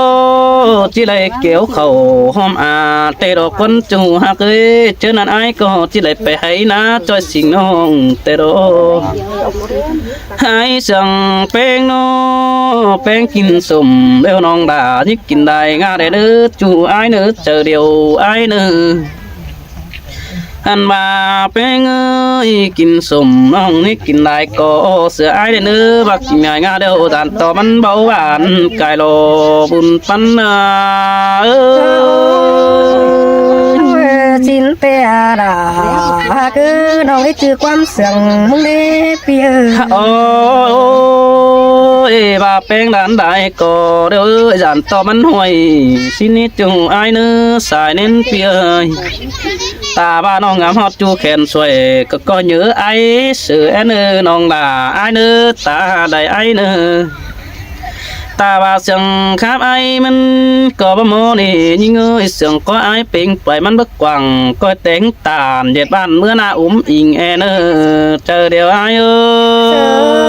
ຈິໄດ້ກ່ຽວເຂົ້າຫອມອາ ແຕ່ດອກຄວັນຈູຫາກເອີຍ ເຈີນັ້ນອ້າຍກໍຈິໄດ້ໄປໄຫນາ ຈ່ອຍສິງນ້ອງແຕ່ດອກ ໃຫ້ເຊື່ອງແປ້ງໂນ ແປ້ງກິນສົ້ມ ແລ້ວນ້ອງດາ ຍິກກິນໄດ້ງາໄດ້ເນີ ຈູອ້າຍເນີ ເຈີດຽວອ້າຍເນີ ອັນວ່າແປ້ງເອີຍ ກິນສົ້ມນ້ອງນີ້ກິນໄດ້ກໍເຊື່ອອ້າຍເດີເນີ ວ່າກິນງ່າຍງາເດີ ດານຕໍ່ມັນເບົາຫວານກາຍລໍບຸນປັນເອີຍ ຊິນເຕອາດາ ຫາກເອີຍ ນ້ອງໄດ້ຈື່ຄວາມເຊື່ອງມຶງເດ້ ເປີ ໂອ້ຍ ວ່າແປ້ງດານໃດກໍເດີ ດານຕໍ່ມັນຫ້ວຍ ຊິນນີ້ຈຸອ້າຍເນີ ສາຍເນັ້ນເປີເອີຍ ຕາວ່ານ້ອງງາມຮອດຈູແຂນຊ່ວຍ ກໍກໍເຍີອ້າຍ ເສືອແອນເອີ ນ້ອງຫຼ້າອ້າຍເນີ ຕາໄດ້ອ້າຍເນີ ຕາວ່າສຽງຄາບອ້າຍມັນກໍບໍ່ໂມນີ້ ຍິງເອີຍ ສຽງກໍອ້າຍເປັງໄປມັນບໍ່ກວ້າງ ກໍແຕງຕານ ເຢັດບ້ານເມືອໜ້າອຸ້ມອີງແອນເອີ ເຈີດຽວອ້າຍເອີ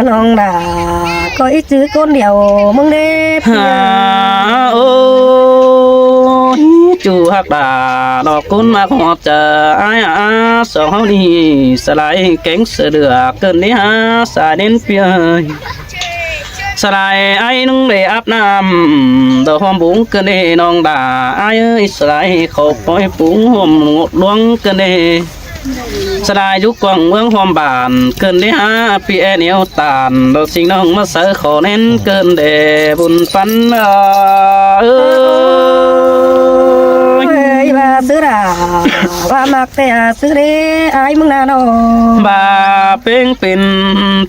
ນ້ອງຫຼ້າ ກໍອີຈື່ຄົນດຽວມຶງເດ້ ຫາ ໂອ້ຍ ຈູຮັກດາ ດອກຄຸນມາຮອດຈະອາຍອາ ສອງເຮົານີ້ ສະຫຼາຍແກງສະເດືອ ເກີນນີ້ຫາ ສາຍເນັ້ນເປີເອີຍ ສະຫຼາຍອ້າຍໜຶ່ງໄດ້ອາບນ້ຳ ດອກຫອມບຸງເກີນເດ້ ນ້ອງດາ ອ້າຍເອີຍ ສະຫຼາຍເຂົ້າປອຍປຸງ ຫອມງົດຫຼວງເກີນເດ້ ສະຫຼາຍຢູ່ກວາງເມືອງຫອມບານ ເກີນໄດ້ຫາປີແອນແນວຕານ ດອກສິງນ້ອງມາເຊີຂໍແໜ້ນ ເກີນແດ່ບຸນປັນເອີຍ ວ່າຊື່ດາ ວ່າມັກແຕ່ຊື່ເດ້ ອ້າຍມຶງນານ້ອງ ບາເປັງເປັນ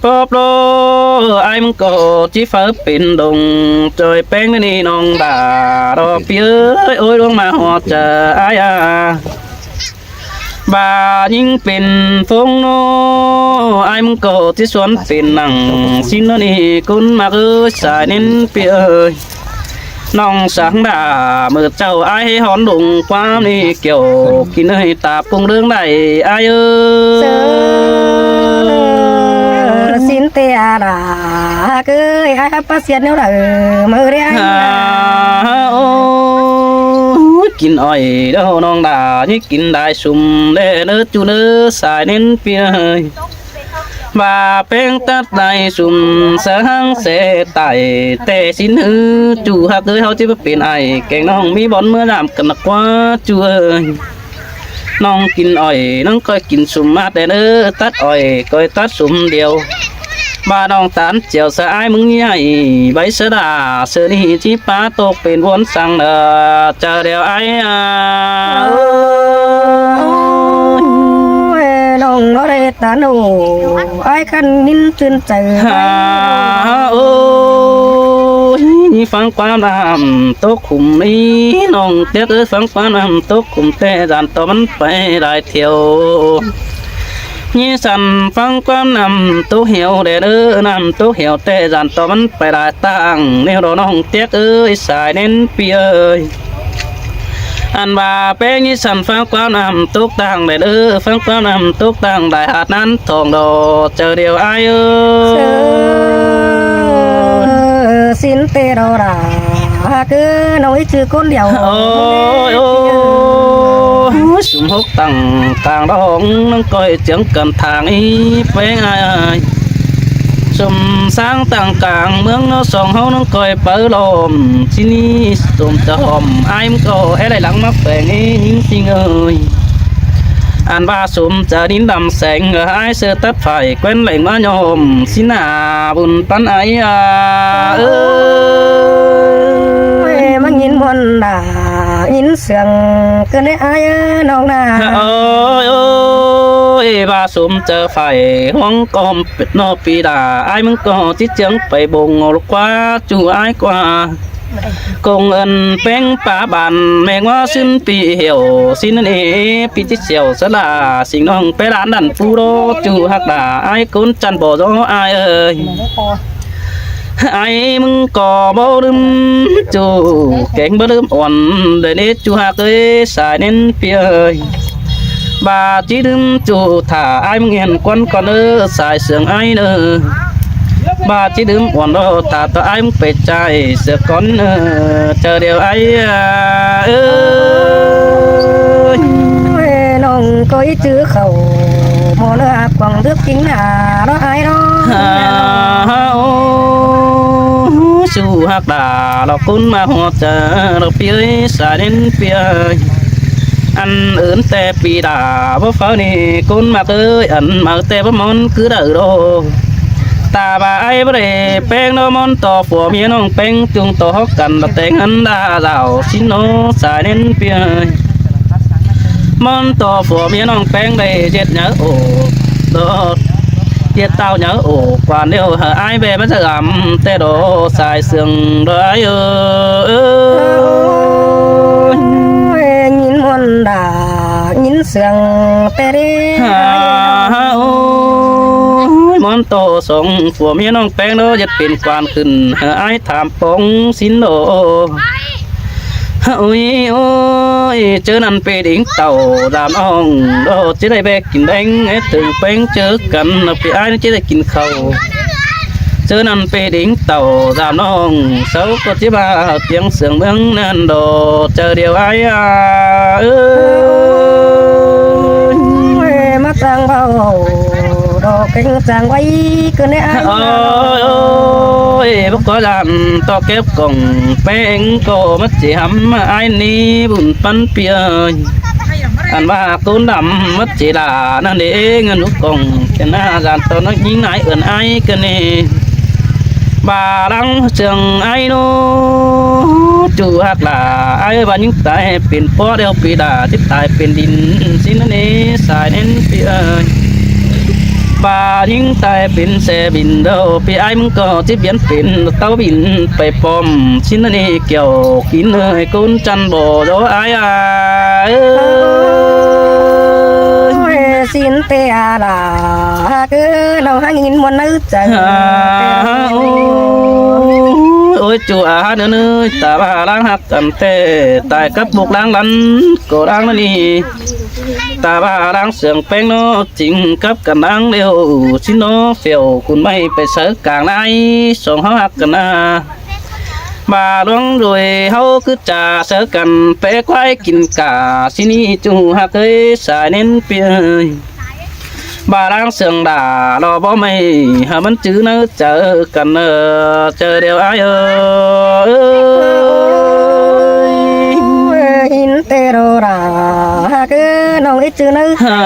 ປອບໂລ ອ້າຍມຶງກໍຈິເຝີເປັນດົງ ຈອຍແປ້ງນີ້ນ້ອງດາ ດອກປີເອີຍ ໂອ້ຍ ລວງມາຮອດຈະອາຍອາ ບາຍິງເປັນຟົງໂນ ອ້າຍມຶງກໍຊິຊວນເປັນໜັງ ຊິນໂນນີ້ກຸນມາກເອີຍ ສາຍເນັ້ນປີເອີຍ ນ້ອງສັງດາ ເມື່ອເຈົ້າອ້າຍໃຫ້ຫອນດົງ ຄວາມນີ້ກ່ຽວ ກິນເອີຍຕາປຸງເລື່ອງໃດ ອ້າຍເອີຍ ເຊີນ ຊິນເຕອາລາ ເກີຍ ອ້າຍຮັບປາສຽນແນວໃດ ເມື່ອເດ ໂອ້ຍ ກິນອ້ອຍເດີນ້ອງດາ ນີ້ກິນໄດ້ ຊຸມແລເນີ ຈູເນີ ສາຍເນັ້ນປີເອີຍ ວ່າແປ້ງຕັດໄດ້ຊຸມສະຫາງແສຕາຍແຕ່ຊິນເອີ ຈູຮັກເອີຍ ເຮົາຊິບໍ່ເປັນອ້າຍແກງນ້ອງ ມີບ່ອນເມືອຍາມກັນນະກວ່າ ຈູເອີຍ. ນ້ອງກິນອ້ອຍ ນ້ອງກ້ອຍກິນຊຸມມາແຕ່ເນີ ຕັດອ້ອຍກ້ອຍຕັດຊຸມດຽວ ວ່ານ້ອງຕານແຈ່ວສະອາຍມຶງໃຫຍ່ ໃບສະດາເສື້ອນີ້ຈິປາຕົກເປັນວນສັງເດີ ຈາແລ້ວອ້າຍ ໂອ້ຍ ນ້ອງບໍ່ໄດ້ຕາໂນ ອ້າຍຄັນຍິນຊື່ນໃຈ ໂອ້ຍ ຟັງຄວາມນ້ຳຕົກຂຸມນີ້ ນ້ອງແຕກເອີຍ ຟັງຄວາມນ້ຳຕົກຂຸມແຕ່ຢ້ານຕໍ່ມັນໄປຫຼາຍ ແຖວນີ້ສັນ ຟັງຄວາມນ້ຳຕົກແຫວແດ່ເດີ ນ້ຳຕົກແຫວແຕ່ຢ້ານຕໍ່ມັນໄປຫຼາຍຕາງ ແນວດອກນ້ອງແຕກເອີຍ ສາຍແໜ້ນປີເອີຍ. ອັນວ່າແປ້ງນີ້ສັນ ຟັງຄວາມນ້ຳຕົກຕາງແດ່ເດີ ຟັງຄວາມນ້ຳຕົກຕາງຫຼາຍ ຫາດນານທອງດອກ ເຈົ້າດຽວອ້າຍເອີຍ ເຊີ ສິນເຕໂຣລາ ຫາກເອີ ນ້ອງອີກຊື່ຄົນດຽວ ໂອ້ຍ ໂອ້ຍ ຊຸມຫົກຕັ້ງກາງດອງ ນ້ອງກ້ອຍເຈີງກັນທາງອີແປ້ງອ້າຍ ຊຸມຊ້າງຕັ້ງກາງເມືອງເນາະ ສອງເຮົານ້ອງກ້ອຍເປີລ້ອມ ຊິນີ້ສົມຈະຫອມ ອ້າຍມັນກໍແອໄຫຼຫຼັງມາແຝງອີຍິງຊິງເອີຍ ອັນວ່າສົມຈະນິນດຳແສງ ເອີ ອ້າຍເສື້ອຕັດຝ້າຍ ແຂວນແຫຼງມາຍອມ ຊິນາບຸນປັນອ້າຍອາເອີຍ ມາຍິນມ່ວນດາ ຍິນສຽງເກີນໄດ້ອ້າຍເອີຍ ນ້ອງນາ ໂອ້ຍ ໂອ້ຍ ວ່າສົມເຈີຝ້າຍ ຫ້ອງກອມເປັດນອກປີດາ ອ້າຍມຶງກໍຊິເຈີງໄປບົງເອົາລູກກວ່າ ຈູອ້າຍກວ່າ ກົງເອີ້ນແປ້ງປາບານ ແມງວ່າຊຶ້ນປີເຫວ ຊິນເນ ປີຈິດສຽວສະຫຼາ ສິງນ້ອງໄປລານດັນປູໂລ ຈູຮັກດາ ອ້າຍຄົນຈັນບໍ່ຍໍອ້າຍເອີຍ ອ້າຍມຶງກໍບໍ່ລືມ ຈູແກງບໍ່ລືມອ່ອນ ໄດ້ເນ ຈູຮັກເອີຍ ສາຍເນັ້ນເປີຍ ບາດຈິລືມ ຈູຖ້າອ້າຍມຶງແຫ່ນກ່ອນກ່ອນເດີ ສາຍເຊື່ອງອ້າຍເດີ ບາດຈິລືມອ່ອນດອກ ຖ້າຕໍ່ອ້າຍມຶງໄປຈ່າຍເສືອກ່ອນເດີ ເຈົ້າດຽວອ້າຍເອີຍ ນ້ອງກໍອີຈື່ເຂົ້າ ໝໍເລືອກຂອງເລືອກຈິງໜ້າເນາະອ້າຍເນາະ ຫາ ໂອ້ ຊູຮັກດາ ລອກກຸນມາຮອດຈາ ລອກປີເອີຍ ສາເໜັນປີເອີຍ ອັນເອີ້ນແຕ່ປີດາ ບໍ່ຟ້າວນີ້ ກຸນມາເອີຍ ອັນມາແຕ່ບໍ່ມອນຄືດາໂດ ຕາບາອ້າຍບໍ່ໄດ້ແປ້ງເນາະ ມອນຕໍ່ຜົວເມຍນ້ອງແປ້ງ ຈຸງຕໍ່ຮອກກັນ ລະແຕ່ງອັນດາລາວ ຊິນໂນ ສາເໜັນປີເອີຍ ມອນຕໍ່ຜົວເມຍນ້ອງແປ້ງໄດ້ເຈັດເຫຍື້ອໂອດ ເຈັດເຕົ້າເຫຍື້ອໂອກ ກວ່າແນວໃຫ້ອ້າຍແບມາຈະອຳແຕ່ດອກ ສາຍເຊື່ອງດອກອ້າຍເອີຍ ຍິນມ່ວນດາ ຍິນເຊື່ອງແຕ່ເດ ຫາ ໂອ້ຍ ມອນຕໍ່ສອງຜົວເມຍນ້ອງແປ້ງເນາະ ເຮັດເປັນກວານຂຶ້ນ ໃຫ້ອ້າຍຖາມປອງສິນໂດ ໂອ້ຍ ໂອ້ຍ ເຈີນັ້ນເປດິງເຕົ້າດາມອອງ ໂດ ຈະໄດ້ແບກກິນແດງ ເຮັດເຖິງແປ້ງເຈີກັນ ເອົາໄປອ້າຍຈະໄດ້ກິນເຂົ້າ ເຈີນັ້ນເປດິງເຕົ້າດາມອອງ ເຊົາກໍຈະມາຕຽງເຊື່ອງເມືອງນັ້ນໂດ ເຈົ້າດຽວອ້າຍອາເອີຍ ມາສ້າງເວົ້າ ດອກເກັງສ້າງໄວ້ ຄືແນອ້າຍ ໂອ້ຍ ໂອ້ຍ ບໍ່ກໍຢ້ານຕໍ່ເກັບກອງ ແປ້ງກໍມາຈິຫຳອ້າຍນີ້ບຸນປັນເປີຍ ອັນວ່າໂກນດຳມັດເຈລານັ້ນເອງ ອະນຸກອງ ຈະໜ້າຈານຕອນຍິງນາຍເອີ້ນອ້າຍກະເນ ບາລັງເຊີງອ້າຍໂນ ຈູຮັກຫຼາ ອ້າຍວ່າຍິງຕາຍເປັນພໍ່ດຽວປີດາ ຊິຕາຍເປັນດິນ ຊິນເນ ສາຍເໜັນປີເອີຍ ບາຍິງຕາຍເປັນແຊບິນເດີ ປີອ້າຍມຶງກໍຊິບຽນເປັນເຕົ້າບິນໄປປ້ອມ ຊິນເນ ກ່ຽວກິນເອີຍ ກຸນຈັນບໍ່ໂດອ້າຍອາເອີຍ ໂອ້ຍ ສິນເຕອາລາ ເກີນ້ອງຫາງຍິນມ່ວນໃນໃຈ ໂອ້ຍ ໂອ້ຍ ຈູອາຫານເນີຍ ຕາບາລາງຮັກກັນແທ້ ຕາຍກັບບຸກລາງລັນ ກໍລາງນັ້ນນີ້ ຕາບາລາງເຊື່ອງແປ້ງເນາະ ຈິງກັບກັນນາງເລວ ຊິນໂນ ເຟວ ຄຸນໄມ້ໄປເສີກາງນາຍ ສອງເຮົາຮັກກັນນາ ບາຫຼວງໂດຍເຮົາຄືຈາເສີກັນ ແປຄວາຍກິນກາ ຊິນີ້ຈູຮັກເອີຍ ສາຍເໜັນປີເອີຍ ບາດາງເຊື່ອງດາ ລໍບໍ່ໄມ່ ໃຫ້ມັນຈື່ໃນໃຈກັນເນີ ເຈີດຽວອ້າຍເອີຍ. ໂອ້ຍ ຫິນເຕໂຣດາ ຫາກເອີ ນ້ອງເອີຍຈື່ເນີ ຫາ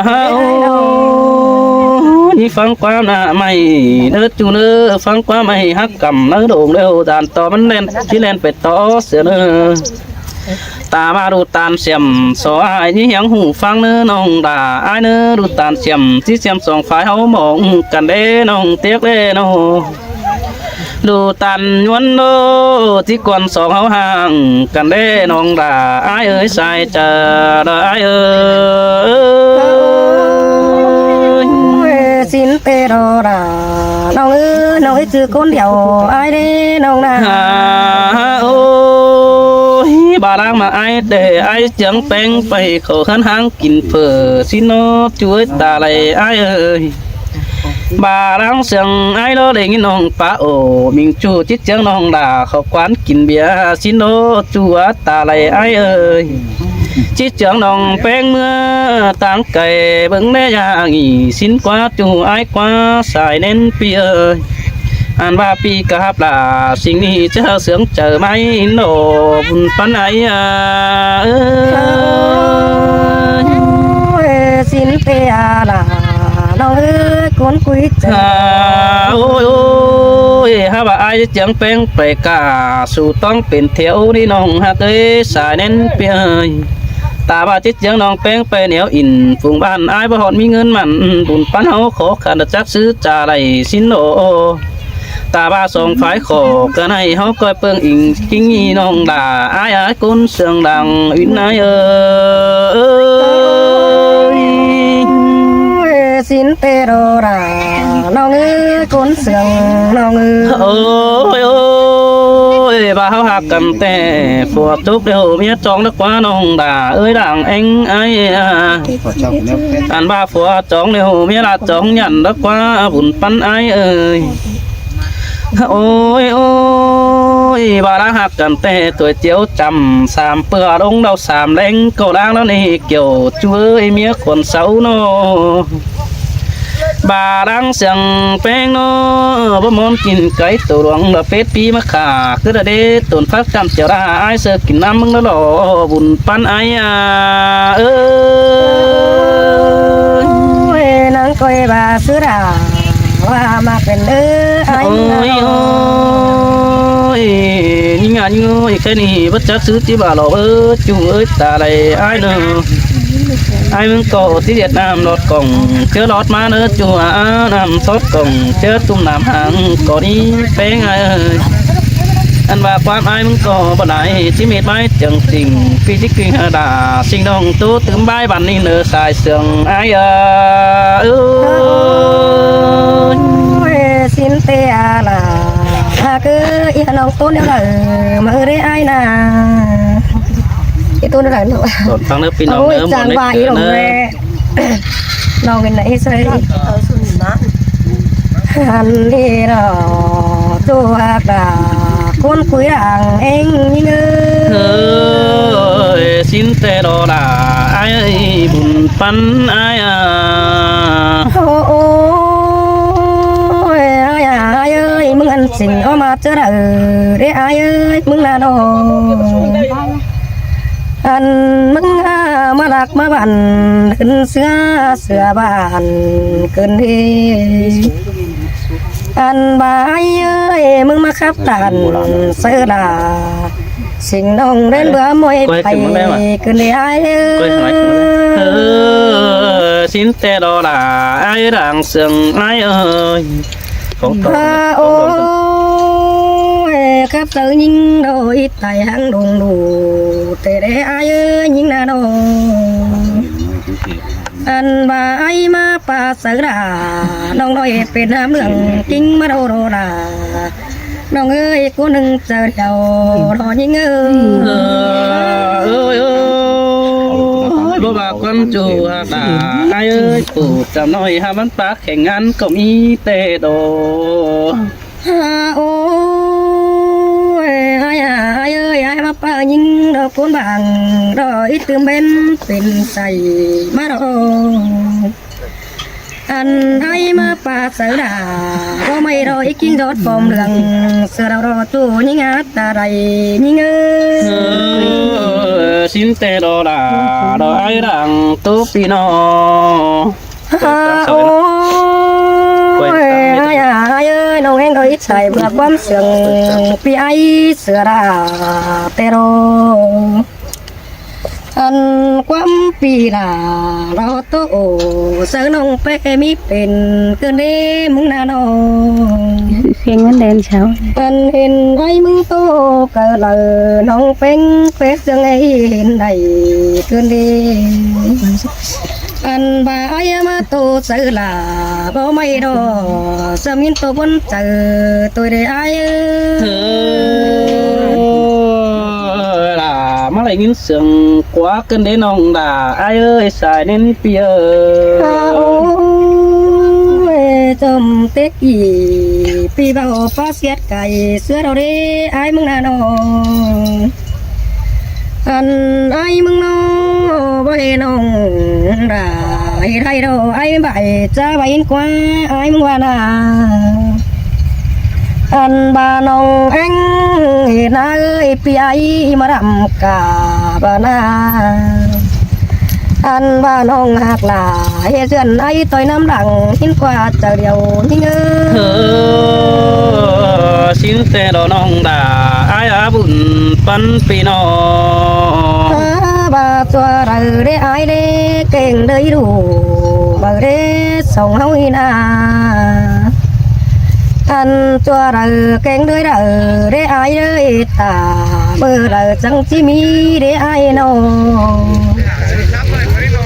ຫາ ໂອ້ຍ ຟັງຄວາມໜ້າໄມ້ເນີ ຈູເນີ ຟັງຄວາມໄມ້ ຮັກກຳເນີ ໂດງເດີ ດານຕໍ່ມັນແລ່ນ ຊິແລ່ນໄປຕໍ່ເສືອເນີ. ຕາມາດູຕານສຽມ ຊໍອ້າຍນີ້ຫຽງຫູຟັງເນີ ນ້ອງດາອ້າຍເນີ ດູຕານສຽມ ຊິສຽມສອງຝ່າຍເຮົາມອງກັນເດ້ ນ້ອງຕຽກເດ້ນ້ອງ ດູຕານຍວນໂນ ຊິກວນສອງເຮົາຫ່າງກັນເດ້ ນ້ອງດາອ້າຍເອີຍ ສາຍຈາດາອ້າຍເອີຍ. ໂອ້ຍ ຊິນເຕໂຣດາ ນ້ອງເອີຍ ນ້ອງເອີຍຈື່ຄົນດຽວ ອ້າຍເດ້ນ້ອງນາ ຫາ ໂອ້ຍ ບາດາງມາອ້າຍເດ້ ອ້າຍຈຽງແປງໄປ ເຂົ້າເຮືອນຫາງກິນເຝີຊິໂນ ຈຸ້ຍຕາໄຫຼອ້າຍເອີຍ. ບາດາງເຊື່ອງອ້າຍລໍໄດ້ຍິນນ້ອງປາໂອ ມິງຈູຈິດຈຽງນ້ອງດາ ເຂົ້າຄວານກິນເບຍຊິໂນ ຈູອາຕາໄຫຼອ້າຍເອີຍ. ຈິດຈຽງນ້ອງແປງເມືອຕາງໄກ ເບິ່ງແດ່ຢ່າງອີ ຊິນກວ່າຈູອ້າຍກວ່າສາຍເນັ້ນປີເອີຍ. ອັນວ່າປີກະຮັບລາ ສິ່ງນີ້ຈະເຊື່ອງໃຈໄໝໂນ ບຸນປັນອ້າຍອາເອີຍ. ໂອ້ຍ ຊິນເຕອາລາ ນ້ອງເອີຍ ຄົນຄຸຍຈາ ໂອ້ຍ ໂອ້ຍ ຫາວ່າອ້າຍຈຽງແປງໄປກາ ສູ່ຕ້ອງເປັນແຖວນີ້ນ້ອງຮັກເອີຍ ສາຍເນັ້ນປີເອີຍ. ຕາວ່າຈິດຈຽງນ້ອງແປງໄປແນວອິນ ຝູງບ້ານອ້າຍບໍ່ຮອດມີເງິນໝັ້ນ ບຸນປັນເຮົາຂໍຂັນຈັກຊື້ຈາໄລຊິນໂອ. ຕາວ່າສອງຝ່າຍຂໍກັນໃຫ້ເຮົາກ້ອຍເປິງອີງ ກິງອີນ້ອງດາ ອ້າຍ ອ້າຍ ຄົນເຊື່ອງດັງ ວິນນາຍເອີຍ. ໂອ້ຍ ຊິນເຕໂຣດາ ນ້ອງເອີຍ ຄົນເຊື່ອງນ້ອງເອີຍ. ໂອ້ຍ ໂອ້ຍ ວ່າເຮົາຮັກກັນແຕ່ ຜົວຕົກແລ້ວເມຍຈອງດອກກວ່າ ນ້ອງດາເອີຍ ດາງແອງອ້າຍອາ. ອັນວ່າຜົວຈອງແລ້ວເມຍລະຈອງຢັນດອກກວ່າ ບຸນປັນອ້າຍເອີຍ. ໂອ້ຍ ໂອ້ຍ ວ່າລະຮັກກັນແຕ່ ຕົວຈຽວຈຳສາມເປືອລົງດາວສາມແລງ ກໍລາງແລ້ວນີ້ກ່ຽວ ຈຸ້ຍເມຍຄວນເຊົາເນາະ. ບາດາງສຽງແປງເນາະ ບໍ່ມອນກິນໄກ່ໂຕຫຼວງ ລະເປັດປີມາຂາ ຄືລະເດ ຕົນຜັກຈຳຈະລາ ອ້າຍເສີກກິນນ້ຳມຶງລະຫຼໍ ບຸນປັນອ້າຍອາເອີຍ. ໂອ້ຍ ນາງກ້ອຍວ່າຊື່ດາ ວ່າມາເປັນເອີອ້າຍ. ໂອ້ຍ ໂອ້ຍ ຍິງອາຍຸແຄ່ນີ້ ບໍ່ຈັກຊື່ຈິວ່າຫຼໍເອີຍ ຈຸ້ຍເອີຍ ຕາໄຫຼອ້າຍເນີ. ອ້າຍມຶງກໍຊິເຮັດນ້ຳລອດກ່ອງ ເຈີລອດມາເນີ ຈົວນ້ຳຊອດກ່ອງ ເຈີຕຸ້ມນ້ຳຫາງກໍນີ້ແປງອ້າຍເອີຍ. ອັນວ່າຄວາມອ້າຍມຶງກໍບໍ່ໄດ້ ຊິເມັດໄວ້ຈັ່ງຈິງ ປີຊິກິງຫາດາ ຊິງນ້ອງໂຕຕື່ມບາຍບັນນີ້ເນີ ສາຍເຊື່ອງອ້າຍເອີຍ. ໂອ້ຍ ຊິນເຕອາລາ ຫາກເອີຍ ອີນ້ອງໂຕແນວໃດ ມາເອີເດອ້າຍນາ. ອີໂຕນະ ໂຕນຟັງເດີພີ່ນ້ອງເດີ ໂອ້ຍ ຈັ່ງວ່າອີຫຼງແລະ ນ້ອງເປັນໄດ໋ ອີສະໄລ ເຂົາສຸນມາ ອັນນີ້ເນາະ ໂຕຮັກດາ ຄົນຄຸຍອ່າງເອງຍິງເອີ ເອີຍ ຊິນແຕ່ລໍລາ ອ້າຍເອີຍ ບຸນປັນອ້າຍອາ. ໂອ້ຍ ອ້າຍອາ ອ້າຍເອີຍ ມຶງອັນສິງເອົາມາເຈີເດີ ເດອ້າຍເອີຍ ມຶງນະນ້ອງ ອັນມຶງມາລັກມາບັນ ຂຶ້ນເສືອ ເສືອບ້ານຂຶ້ນເດ ອັນບາຍເອີຍ ມຶງມາຂັບຕານເສືອລາ ສິງນ້ອງເດີນເບືອມວຍໄປຂຶ້ນເດອ້າຍເອີຍ ເອີ ຊິນແຕ່ລໍລາ ອ້າຍດາງເຊື່ອງອ້າຍເອີຍ. ໂອ້ຍ ກັບເຈົ້າຍິງໂດຍໄຕຫັງດົງດູ ແຕ່ແດ່ອ້າຍເອີຍ ຍິງນະນ້ອງ ອັນວ່າອ້າຍມາປາເສືອລາ ນ້ອງນ້ອຍເປັນນ້ຳເຫຼືອງກິງມາໂດໂດລາ ນ້ອງເອີຍ ຜູ້ໜຶ່ງເຈີດຽວ ລໍຍິງເອີຍ ເອີ ເອີ ເອີ ບໍ່ວ່າຄວາມຈູຫາຕາ ອ້າຍເອີຍ ປູດຈຳນ້ອຍຫາມັນປາ ແຂ່ງງານກໍມີແຕ່ດອກ ໂອ້ຍ ອ້າຍ ອ້າຍເອີຍ ອ້າຍມາປາຍິງດອກໂກນບາງ ດອກອີຕື່ມເບັນເປັນໃສມາດອກ ອັນອ້າຍມາປາເສີດາ ບໍ່ໄມ່ດອກອີກກິງດອດຟອມເຫຼືອງ ເສືອດາວດອກໂຕຍິງຫາຕາໄດ້ຍິງເອີຍ ເອີ ຊິນແຕ່ດອກດາ ດອກອ້າຍດັງໂຕປີນອ ໂອ້ຍ ອ້າຍ ອ້າຍເອີຍ ນ້ອງແຮງກໍອິດໃສເພື່ອຄວາມເຊື່ອງ ປີອ້າຍເສືອດາແຕ່ດອກ ອັນຄວາມປີລາລາໂຕ ເຊີນນ້ອງເປມີເປັນຄືນເດມຶງນານ້ອງ ເພງມັນແດນເຊົ້າ ອັນເຫັນອ້າຍມຶງໂຕກະເລີ ນ້ອງເປັງເປເຊິ່ງໄອ້ເຫັນໄດ້ຄືນເດ ອັນວ່າອ້າຍມາໂຕເຊີລາ ບໍ່ໄມ່ດອກ ສະມິນໂຕບົນເຈີໂຕເດອ້າຍເອີຍ ເອີ ລາ ມາໄດ້ຍິນສຽງກວາກກັນເດນ້ອງດາ ອ້າຍເອີຍ ສາຍເນັ້ນປີເອີຍ ໂອ້ຍ ຈົ່ມເຕັກອີ ປີເບົາປາສຽດໄກ່ເສືອດອກເດ ອ້າຍມຶງນານ້ອງ ອັນອ້າຍມຶງນ້ອງ ບໍ່ເຫັນນ້ອງດາ ເຮັດໃຫ້ດອກອ້າຍບາຍຈາບາຍອິນກວ່າ ອ້າຍມຶງວ່ານາ ອັນວ່ານ້ອງແອງເຮັດນາເອີຍ ປີອ້າຍມາດຳກາບານາ ອັນວ່ານ້ອງຮັກຫຼາຍ ເຮັດເຮືອນອ້າຍຕ່ອຍນ້ຳຫຼັງ ເຫັນກວ່າເຈົ້າດຽວຍິງເອີຍ ເອີ ຊິນແຕ່ດອກນ້ອງດາ ອ້າຍອາບຸນປັນປີນ້ອງ ບາດຕົວເດີເດອ້າຍເດ ເກັ່ງເດີອີດູ ບາເດສອງເຮົາອີນາ ອັນຕົວເດີເກັ່ງເດີເດີເດອ້າຍເດີ ຕາເມີເດີຈັ່ງຊິມີເດອ້າຍນ້ອງ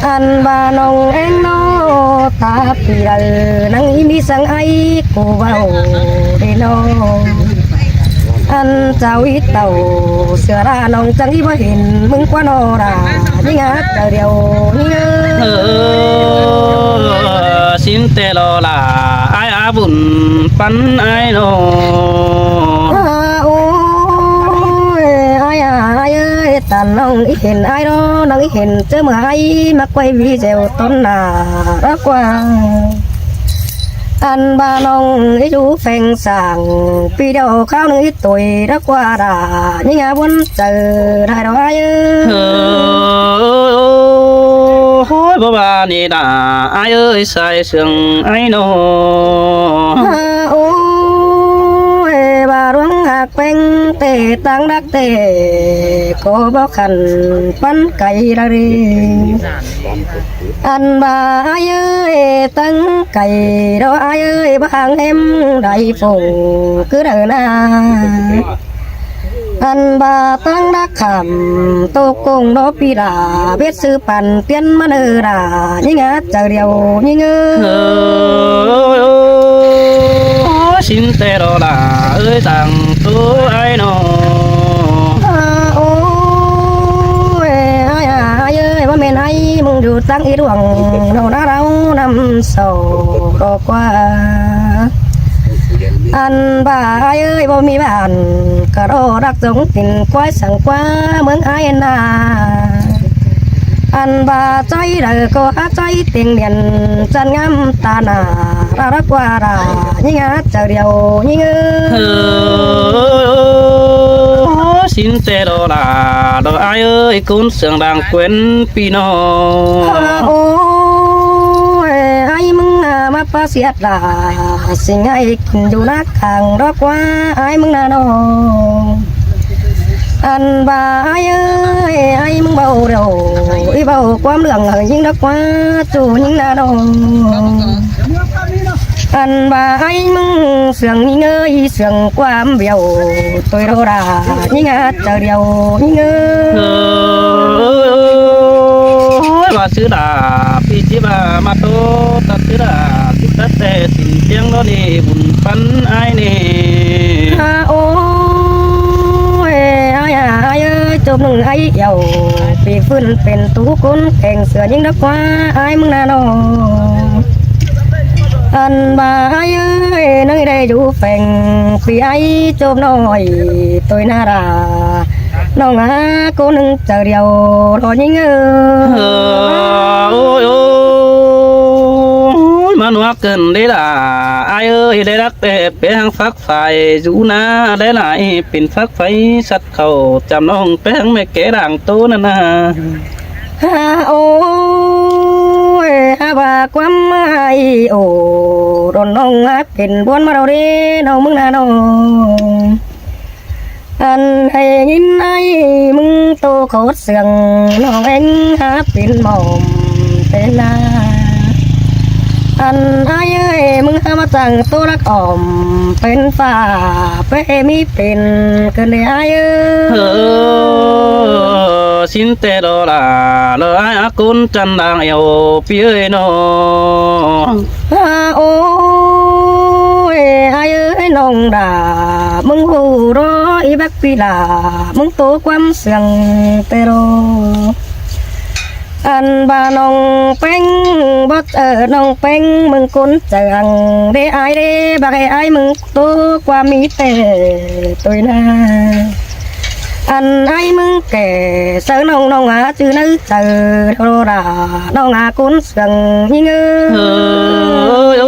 ອັນວ່ານ້ອງແອງນ້ອ ຕາປີເດີ ນັງອີມີສັງໄອ ກູເວົ້າເດນ້ອງ ອັນເຈົ້າອີເຕົ້າ ເສືອລານ້ອງຈັງອີບໍ່ເຫັນ ມຶງກວ່ານອລາ ຍິງຫາເຈົ້າດຽວຍິງເອີຍ ເອີ ຊິນແຕ່ລອລາ ອ້າຍອາບຸນປັນອ້າຍນ້ອ ໂອ້ຍ ອ້າຍ ອ້າຍເອີຍ ຕານ້ອງອີເຫັນອ້າຍດອ ນ້ອງອີເຫັນເຈີເມື່ອອ້າຍ ມາກວຍວີແຈວຕົ້ນໜ້າດອກກວ່າ ອັນບ້ານນ້ອງອີຢູ່ແຂວງຊາງ ປີດຽວຄາວໜຶ່ງອີໂຕຍດອກກວ່າດາ ຍິງອາບຸນເຈີໄດ້ດອກອ້າຍເອີຍ ໂອ້ຍ ບໍ່ວ່ານີ້ດາ ອ້າຍເອີຍ ສາຍເຊື່ອງອ້າຍນ້ອ ໂອ້ຍ ວ່າດວງຮັກແປງແຕ່ຕ່າງດັກແຕ່ ກໍບໍ່ຄັນປັນໄກລະເດ ອັນວ່າອ້າຍເອີຍ ຕັ້ງໄກດອກອ້າຍເອີຍ ບາງແຮມໄດ້ຟົງຄືເດີນາ ອັນວ່າຕັ້ງດັກຄຳ ຕົກກົງດອກປີດາ ເບັດຊື້ປັນປ່ຽນມາເດີດາ ຍິງຫາເຈົ້າດຽວຍິງເອີຍ ຊິນແຕ່ດອກດາເອີຍ ຕັ້ງໂຕອ້າຍນ້ອ ໂອ້ຍ ອ້າຍ ອ້າຍເອີຍ ບໍ່ແມ່ນອ້າຍ ມຶງຢູ່ຕັ້ງອີດວງ ໂນນາລາວນຳສອກດອກກວ່າ ອັນວ່າອ້າຍເອີຍ ບໍ່ມີບ້ານ ກະໂດດັກສົງຕິນ ຄວາຍສັງກວ່າເມືອງອ້າຍນາ ອັນວ່າໃຈໃດກໍຫາໃຈເຕັງດຽນ ຈັນງາມຕາໜ້າ ລາດອກກວ່າດາ ຍິງຫາເຈົ້າດຽວຍິງເອີຍ ຊິນແຕ່ດອກຫຼ້າດອກອ້າຍເອີຍ ກຸນເຊື່ອງດາງແຂວນ ພີ່ນ້ອງ ໂອ້ຍ ອ້າຍມຶງມາປາສຽດລາ ຊິໃຫ້ກິນຢູ່ນາກາງດອກກວ່າ ອ້າຍມຶງນານ້ອງ ອັນວ່າອ້າຍເອີຍ ອ້າຍມຶງເວົ້າເດ້ອ ອີເວົ້າຄວາມເລື່ອງໃຫ້ຍິງດອກກວ່າ ໂຕຍິງນານ້ອງ ອັນວ່າອ້າຍມຶງເຊື່ອງຍິງເອີຍ ເຊື່ອງຄວາມບຽວ ໂຕຍໂດດາ ຍິງຫາເຈົ້າດຽວຍິງເອີຍ ໂອ້ຍ ວ່າຊື່ດາ ປີຈິບາມາໂຕ ຕັດຊື່ດາ ສິດຕັດແຕ່ສິນຈຽງໂລນີ ບຸນປັນອ້າຍນີ້ ໂອ້ຍ ອ້າຍ ອ້າຍເອີຍ ຈົບໜຶ່ງອ້າຍອຽວ ປີຟື້ນເປັນຕູຄົນ ແຂງເສືອຍິງດອກກວ່າ ອ້າຍມຶງນານ້ອງ ອັນວ່າອ້າຍເອີຍ ນາງໄດ້ຢູ່ແຝງ ປີອ້າຍຈົບນ້ອຍ ໂຕຍນາລາ ນ້ອງຫາຄົນໜຶ່ງເຈົ້າດຽວ ໂລຍິງເອີຍ ໂອ້ຍ ໂອ້ຍ ໂອ້ຍ ມາໂນ ເກີນເດ້ລະ ອ້າຍເອີຍ ໄດ້ຮັກແຕ່ແປງຝັກໄຟຢູ່ນາ ໄດ້ຫຼາຍເປັນຝັກໄຟສັດເຂົ້າຈຳນ້ອງແປງແມ່ແກ່ດ່າງໂຕນັ້ນນາ. ຮາ ໂອ້ຍ ຫາວ່າຄວາມອ້າຍໂອດອນນ້ອງຫາກເປັນບວນມາເຮົາເດ້ ນ້ອງເມືອງນານ້ອງ. ອັນໄດ້ຍິນອ້າຍມຶງໂຕໂຄດເຊື່ອງ ນ້ອງເອງຫາເປັນໝອມເປັນນາ. ອັນອ້າຍເອີຍ ມຶງຫາມາຈັ່ງໂຕລັກອອມ ເປັນຟ້າເປມີເປັນເກີນເດອ້າຍເອີຍ. ເອີ ຊິນແຕ່ລໍລາລໍອ້າຍອາກຸນຈັນດາງແອວ ພີ່ເອີຍນ້ອງ. ອາ ໂອ້ຍ ອ້າຍເອີຍນ້ອງດາ ມຶງຮູ້ລໍອີບັກປີລາ ມຶງໂຕຄວາມເຊື່ອງແຕ່ລໍ. ອັນວ່ານ້ອງແປງ ບໍ່ ເອີ ນ້ອງແປງມຶງກົນເຈື່ອງເດ້ອ້າຍເດ້ ບັກໃຫ້ອ້າຍມຶງໂຕຄວາມມີແຕ່ໂຕຍນາ. ອັນອ້າຍມຶງແກ່ເຊີນ້ອງ ນ້ອງຫາຈື່ໃນໃຈລໍລາ ນ້ອງຫາກຸນ ເຊື່ອງຍິງເອີຍ. ເອີຍ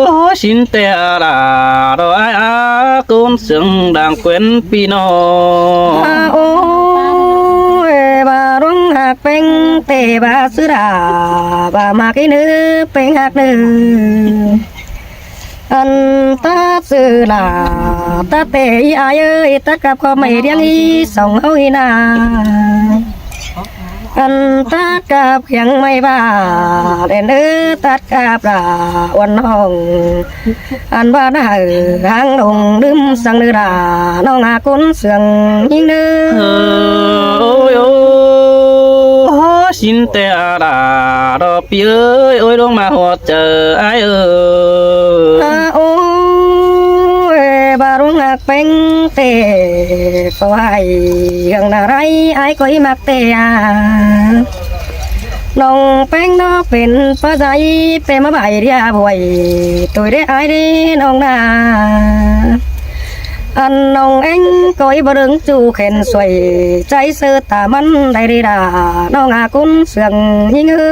ໂອ້ ຊິນແຕ່ອາລາ ລໍອ້າຍອາກຸນເຊື່ອງດາງແຄວນພີ່ນ້ອງ. ອາ ໂອ້ຍ ວ່າລົງຫາກແປງເຕວ່າຊື່ດາ ວ່າມາກອີເນີແປງຫາກເນີ. ອັນຕາເສືອຫຼາ ຕາເຕອີອາຍເອີຍ ຕາກັບຂອບໄມ້ດຽງອີສອງເຮົາອີນາ. ອັນຕາກັບຂຽງໄມ້ວ່າແດນເອີ ຕາກັບຫຼາອວນນ້ອງ. ອັນວ່ານາເອີ ຫາງລົງລືມສັງເນີລາ ນ້ອງອາກຸນເຊື່ອງຍິງເນີ. ເອີ ໂອ້ຍ ໂອ້ ຊິນແຕ່ອາລາ ດອກ ພີ່ເອີຍ ໂອ້ຍ ລົງມາຮອດເຈີອ້າຍເອີຍ. ອາ ໂອ້ຍ ບາລຸງຮັກແປງເຕ ຂໍໃຫ້ເຮືອງນາໄລ ອ້າຍກໍອີມັກເຕອາ ນ້ອງແປງເນາະເປັນປະໃສ ເປມາບາຍເດຍບວຍ ໂຕຍເດອ້າຍເດນ້ອງນາ. ອັນນ້ອງເອງກໍອີບໍ່ເລິງຈູແຂນຊ່ວຍ ໃຈເສີຕາມັນໄດ້ເດດາ ນ້ອງອາກຸນ ເຊື່ອງຍິງເອີ.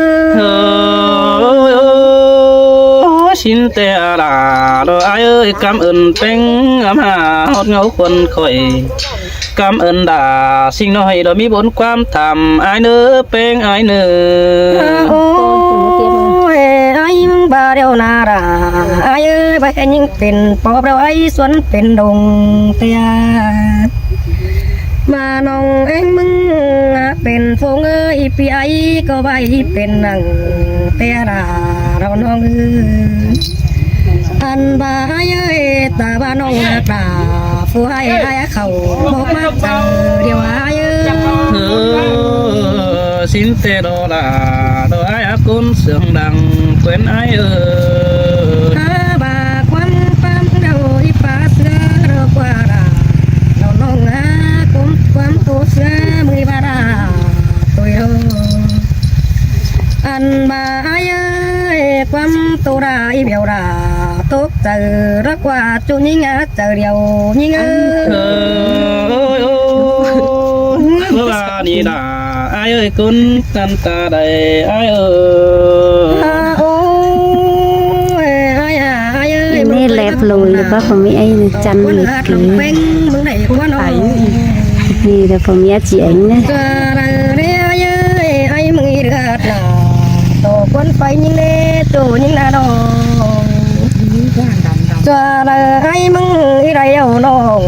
ເອີ ຊິນແຕ່ອາລາ ດອກອ້າຍເອີຍ ກຳເອີ້ນແປງອຳຫາຮອດເງົາຄົນຂ້ອຍ ກຳເອີ້ນດາ ສິ່ງນ້ອຍ ດອກມີບຸນຄວາມທຳ ອ້າຍເນີ ແປງອ້າຍເນີ. ໂອ້ຍ ອ້າຍມຶງບາດຽວນາລາ ອ້າຍເອີຍ ບາດແຮງຍິງເປັນປອບ ດອກອ້າຍສວນເປັນດົງເຕຍ ມານ້ອງເອງມຶງເປັນຟົງເອີຍ ອີປີໄອກໍໄວເປັນນັງແຕ່ລາເຮົານ້ອງເອີຍ. ອັນວ່າອ້າຍເອີຍ ຕາວ່ານ້ອງນາຕາ ຜູ້ໃຫ້ອ້າຍເຂົ້າບອກມາເຈີດຽວອ້າຍເອີຍ. ເອີ ຊິນແຕ່ລໍລາ ດອກອ້າຍອາກຸນເຊື່ອງດັງ ເພິ່ນອ້າຍເອີຍ. ຖ້າວ່າຄວາມປ້ຳເດົາອີປາເສືອເດີກວ່າລາ ເຮົານ້ອງອາກຸນຄວາມໂຕເສືອມືບາລາໂຕຍໂດ. ອັນວ່າອ້າຍເອີຍ ຄວາມໂຕລາອີແວວລາ ຕົກໃຈລະກວ່າຈຸຍິງອາ ເຈົ້າດຽວຍິງເອີຍ. ເອີຍ ເອີຍ ເອີຍ ເມື່ອວານນີ້ນາ ອ້າຍເອີຍ ກຸນກັນຕາໃດອ້າຍເອີຍ. ໂອ້ຍ ອ້າຍ ອ້າຍເອີຍ ນີ້ແລບໂລຍ ຫຼືວ່າຂອງມີໄອ້ຈັນເລັກ ເປັງ ມຶງໄດ້ຄວນອອກ ນີ້ແຫຼະ ຜົມຢາກຊິເອົານະ ຈະໄດ້ເດ້ອ້າຍເອີຍ ໄອ້ມຶງອີເລືອດນາ ໂຕຄວນໄຟຍິງເດ້ ໂຕຍິງນານ້ອງ. ຈະໄດ້ໄອ້ມຶງອີໄດ້ເອົານ້ອງ